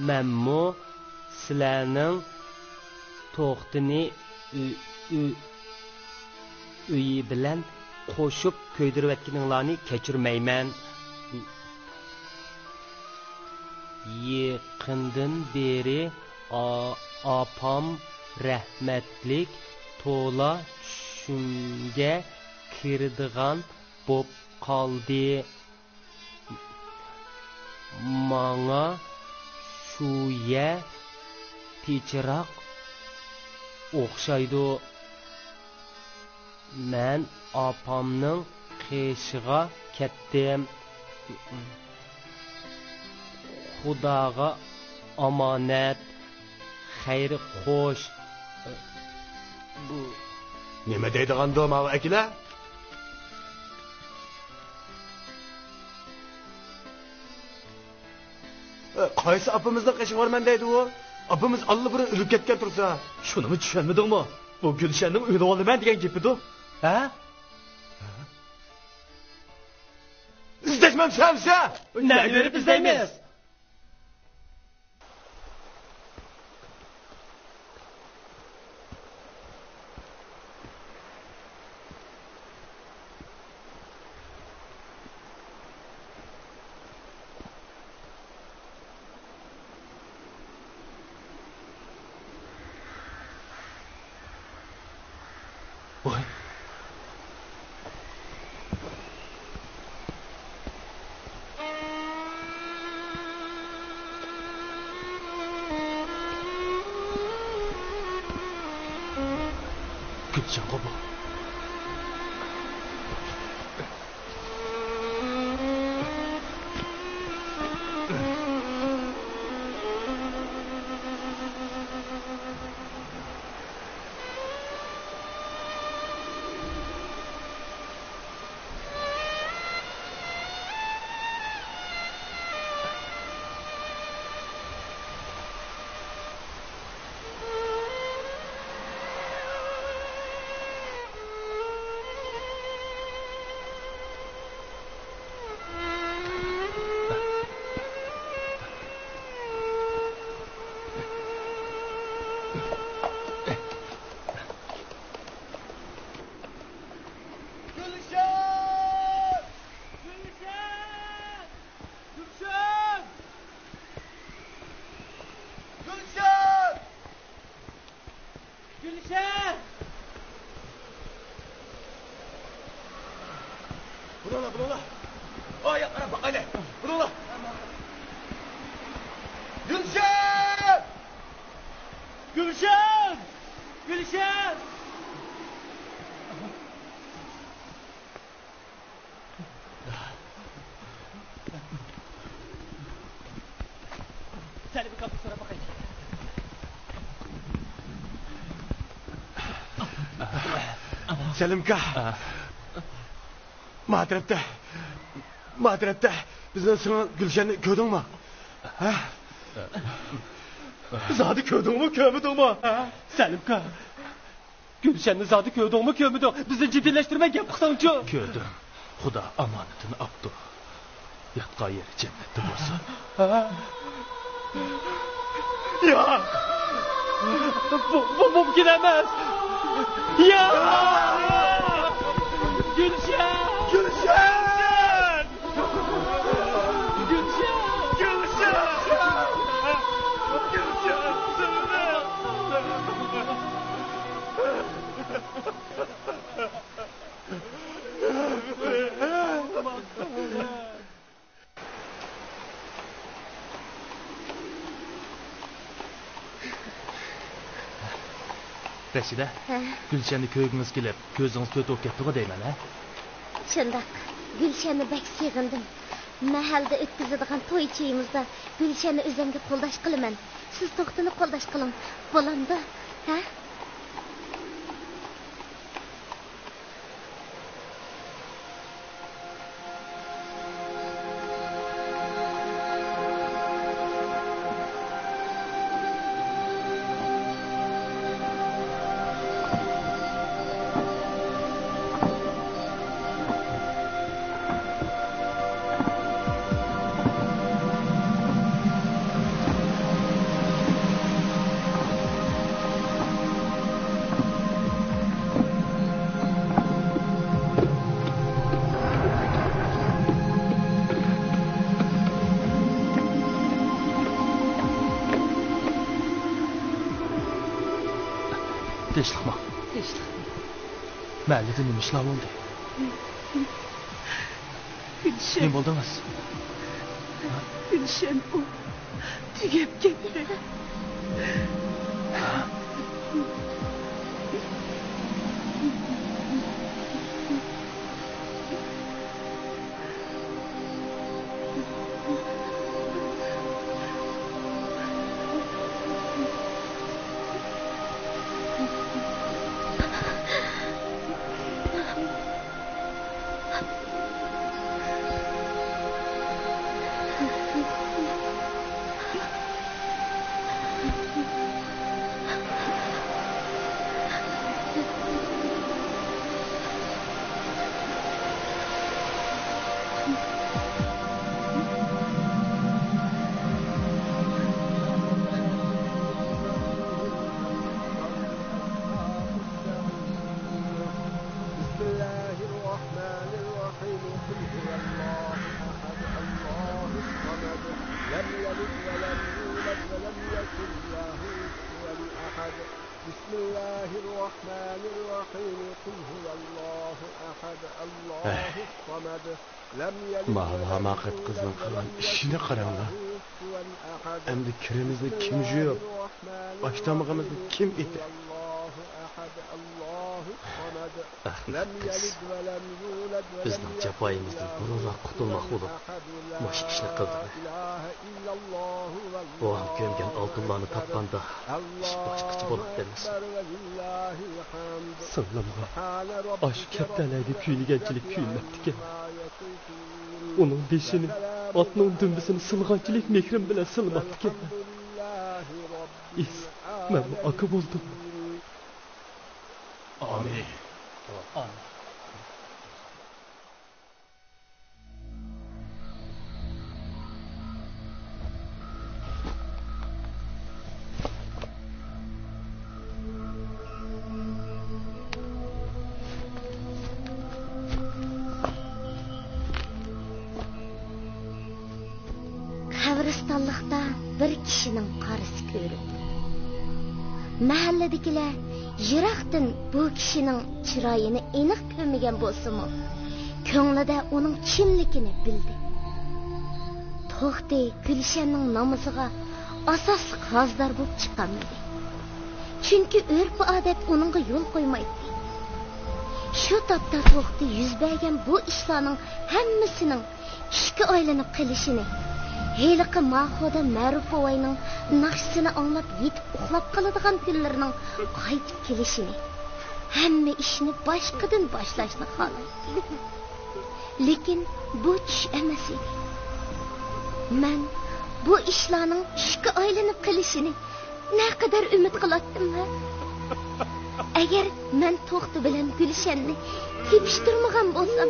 مەنمۇ سىلەرنىڭ توختىنى ئۆ-، ئۆ-، ئۆيى بىلەن قوشۇپ كۆيدۈرۈۋەتكىنىڭلارنى كەچۈرمەيمەن. يېقىندىن بېرى ئا-، ئاپام رەھمەتلىك تولا چۈشۈمگە كىرىدىغان بوپ قالدى. ماڭا شۇ يەر پىچىراق ئوخشايدۇ. مەن ئاپامنىڭ قېشىغا كەتتىم. خۇداغا ئامانەت. خەير خوش. بۇ نېمە دەيدىغاندۇ ماۋۇ ئەكىلە؟ قايسى ئاپىمىزنىڭ قېشىغا بارىمەن دەيدۇ ئۇ؟ ئاپىمىز ئاللىبۇرۇن ئۆلۈپ كەتكەن تۇرسا. شۇنىمۇ چۈشەنمىدىڭمۇ؟ بۇ گۈلشەننىڭ ئۆيىنى ئالىمەن دېگەن گېپىدۇ. ھە؟ ئىزدەشمەمسەن؟ نەگە بېرىپ ئىزدەيمىز؟ ۋاي. گۈلشەنغۇ بۇ. گۈلشەن! گۈلشەن! گۈلشەن! گۈلشەن! گۈلشەن! بۇرۇڭلار، بۇرۇڭلار. ئاياقلارغا باقايلى. بۇرۇڭلار. گۈلشەن! گۈلشەن! گۈلشەن! سەلىم ئاكامدىن سوراپ باقايلى. سەلىم ئاكا. ما تەرەپتە، ما تەرەپتە بىزنىڭ سىڭىل گۈلشەننى كۆردۈڭمۇ؟ ھە؟ زادى كۆردۈڭمۇ، كۆرمىدىڭمۇ؟ ھە؟ سەلىم ئاكا. گۈلشەننى زادى كۆردۈڭمۇ، كۆرمىدىڭ؟ بىزنى جىددىيلەشتۈرمەي گەپ قىلساڭچۇ؟ كۆردۈم. خۇدا ئامانىتىنى ئاپتۇ. ياتقان يېرى جەننەتتە بولسۇن. ياق! بۇ، بۇ مۇمكىن ئەمەس! ياق! گۈلشەن! گۈلشەن! رەشىدە، ھە؟ گۈلشەننى كۆرگۈڭىز كېلىپ، كۆزىڭىز تۆت بولۇپ كەتتىغۇ دەيمەن، ھە؟ شۇنداق. گۈلشەننى بەك سېغىندىم. مەھەلدە ئۆتكۈزىدىغان توي چېيىمىزدا گۈلشەننى ئۆزۈمگە قولداش قىلىمەن. سىز توختىنى قولداش قىلىڭ. بولامدۇ؟ ھە؟ تىنچلىقمۇ؟ تىنچلىق. مەھەللىدە نېمە ئىشلار بولدى؟ گۈلشەن. نېمە بولدىڭىز؟ گۈلشەن ئۇ تۈگەپ كەتتى. الله أحد، الله الصمد، لم يلد ولم يولد ولم يكن له كفوا أحد. بسم الله الرحمن الرحيم. قل هو الله أحد، الله الصمد، لم يلد ولم يولد ولم يكن له كفوا أحد. ماۋۇ ھاماقەت قىزنىڭ قىلغان ئىشىنى قاراڭلار. ئەمدى كىرىمىزنى كىم جۇيۇپ، ئاشتامىقىمىزنى كىم ئېتەر؟ ئەخمەق قىز، بىزنىڭ جاپايىمىزدىن بۇرۇنراق قۇتۇلماق بولۇپ، مۇشۇ ئىشنى قىلدىڭ. بوۋاڭ كۆمگەن ئالتۇنلارنى تاپقاندا، ئىش باشقىچە بولاتتى ئەمەسمۇ؟ سىڭلىمغا ئاشۇ كەپتەرلەردە كۆيۈنگەنچىلىك كۆيۈنمەپتىكەن. ئۇنىڭ بېشىنى، ئاتنىڭ دۈمبىسىنى سىلىغانچىلىك مېھرىم بىلەن سىلىماپتىكەن. ئىس، مەنمۇ ئاكا بولدۇم. ئامىن. قەبرىستانلىقتا بىر كىشىنىڭ قارىسى كۆرۈندى. مەھەللىدىكىلەر يىراقتىن بۇ كىشىنىڭ چىرايىنى ئېنىق كۆرمىگەن بولسىمۇ، كۆڭلىدە ئۇنىڭ كىملىكىنى بىلدى. توختى گۈلشەننىڭ نامىزىغا ئاساسلىق ھازىدار بولۇپ چىقالمىدى. چۈنكى ئۆرپ-ئادەت ئۇنىڭغا يول قويمايتتى. شۇ تاپتا توختى يۈز بەرگەن بۇ ئىشلارنىڭ ھەممىسىنىڭ چۈشكە ئايلىنىپ قېلىشىنى، ھېلىقى ماخودا مەرۇپ بوۋاينىڭ ناخشىسىنى ئاڭلاپ يېتىپ ئۇخلاپ قالىدىغان كۈنلىرىنىڭ قايتىپ كېلىشىنى، ھەممە ئىشنى باشقىدىن باشلاشنى خالايتتى. لېكىن بۇ چۈش ئەمەس ئىدى. مەن بۇ ئىشلارنىڭ چۈشكە ئايلىنىپ قېلىشىنى نەقەدەر ئۈمىد قىلاتتىم ھە؟ ئەگەر مەن توختى بىلەن گۈلشەننى تېپىشتۇرمىغان بولسام،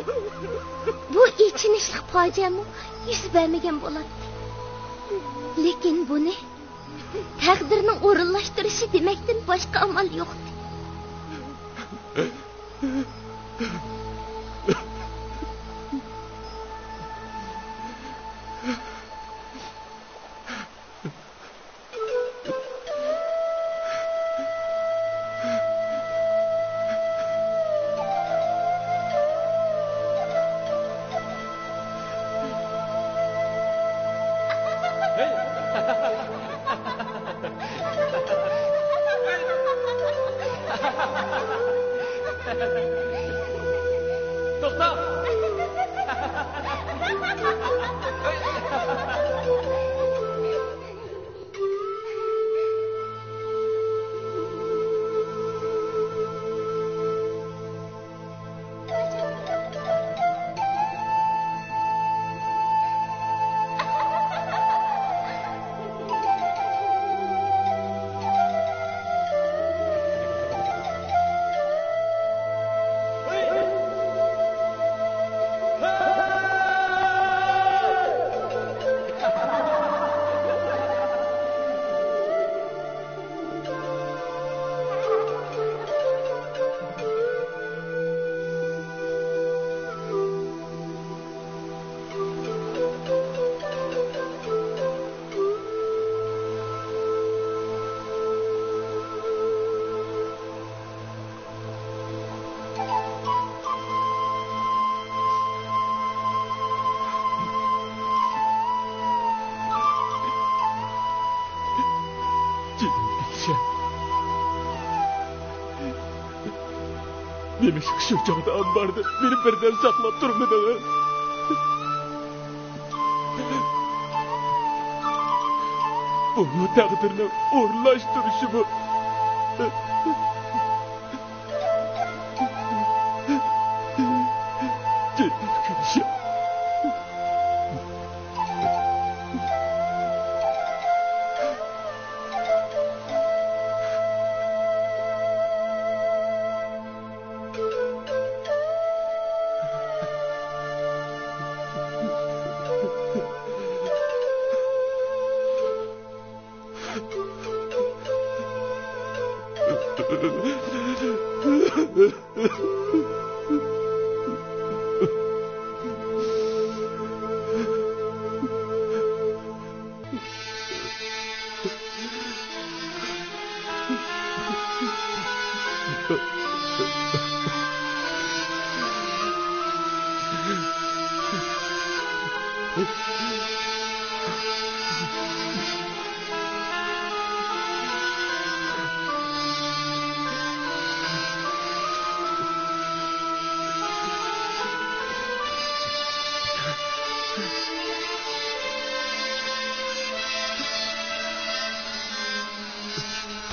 بۇ ئېچىنىشلىق پاجىئەمۇ يۈز بەرمىگەن بولاتتى. لېكىن بۇنى تەقدىرنىڭ ئورۇنلاشتۇرۇشى دېمەكتىن باشقا ئامال يوقتى. توختا! جېنىم گۈلشەن. نېمىشقا شۇ چاغدا ئامباردا مېنى بىردەم ساقلاپ تۇرمىدىڭىز؟ بۇمۇ تەقدىرنىڭ ئورۇنلاشتۇرۇشىمۇ؟ جېنىم گۈلشەن.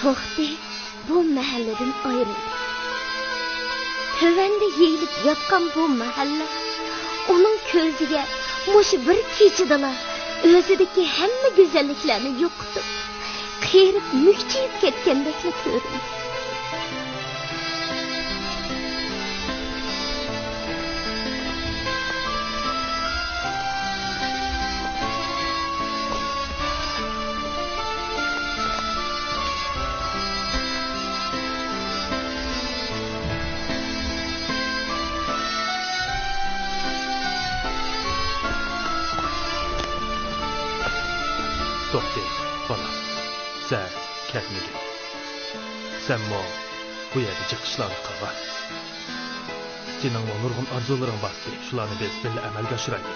توختى بۇ مەھەللىدىن ئايرىلدى. تۆۋەندە يېيىلىپ ياتقان بۇ مەھەللە ئۇنىڭ كۆزىگە مۇشۇ بىر كېچىدىلا ئۆزىدىكى ھەممە گۈزەللىكلەرنى يوقىتىپ، قېرىپ، مۈكچىيىپ كەتكەندەكلا كۆرۈندى. توختى، بالام، سەن كەتمىگىن. سەنمۇ بۇ يەردە جىق ئىشلارنى قىلغىن. سېنىڭمۇ نۇرغۇن ئارزۇلىرىڭ بارتتى، شۇلارنى بىز بىللە ئەمەلگە ئاشۇرايلى.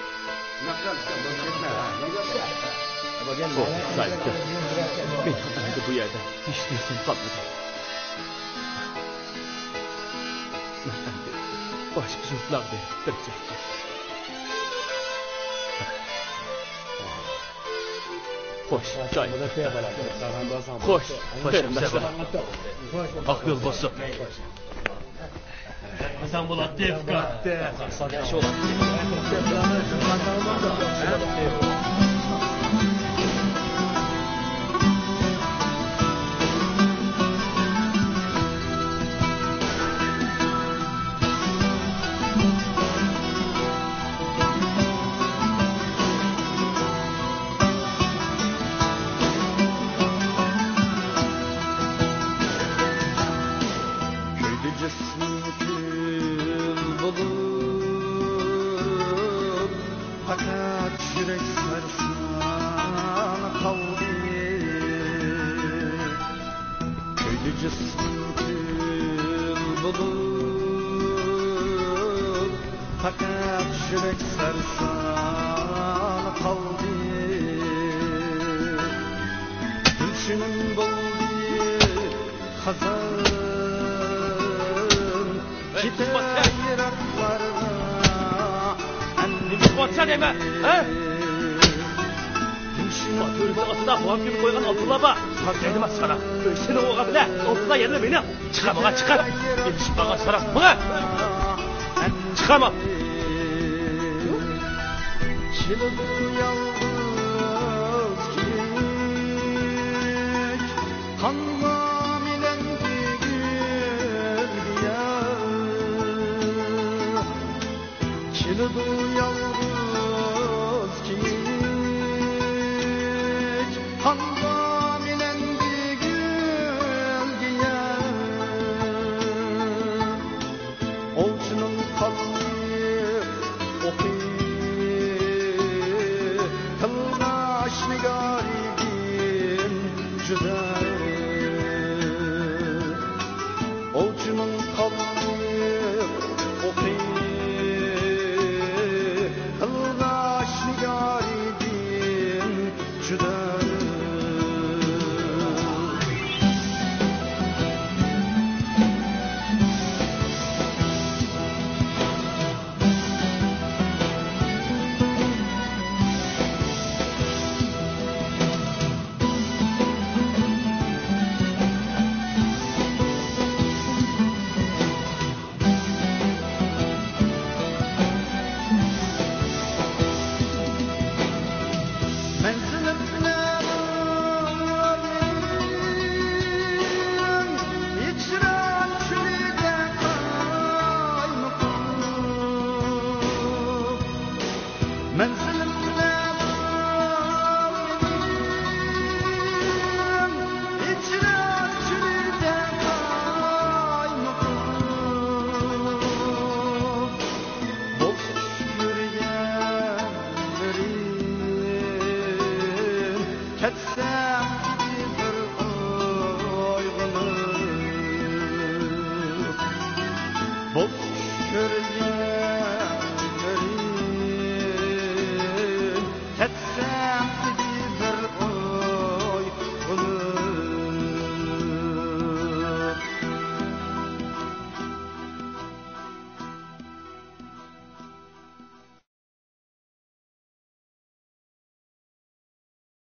توختى، سايىت، مېنىڭ ئەمدى بۇ يەردە ھېچ نېسىم قالمىدى. مەن ئەمدى باشقا يۇرتلارغا بېرىپ بىر چەككە. خوش، جاي. خوش، قېرىنداشلار. ئاق يول بولسۇن. قازان بولاتتى، ئۇكا. كۆيدى جىسمىم كۈل بولۇپ، پەقەت يۈرەك سەرسان قالدى. كۆيدى جىسمىم كۈل بولۇپ، پەقەت يۈرەك سەرسان قالدى. گۈلشىنىم بولدى خازان، كېتە يىراقلارغا ئەمدى. نېمە قىلىۋاتىسەن دەيمەن، ھە؟ گۈلشىنىم بولدى ئاستىدا بوۋام كۆمۈپ قويغان ئالتۇنلار بار. دەيدىما سانا. سېنىڭ ئوغا بىلە ئالتۇنلار يەنىلا مېنىڭ. چىقار ماڭا، چىقار. ئېلىشىپ قالغان ساراڭ. ماڭا. چىقارما. كېلىدۇ يالغۇز كېيىك، قانغا مىلەندى گۈلگە يار. كېلىدۇ يالغۇز كېيىك، قانغا مىلەندى گۈلگە يار. ئوۋچىنىڭ قاللىق ئوقى، قىلغاچ نىگارىدىن جۇدا. ئوۋچىنىڭ قاللىق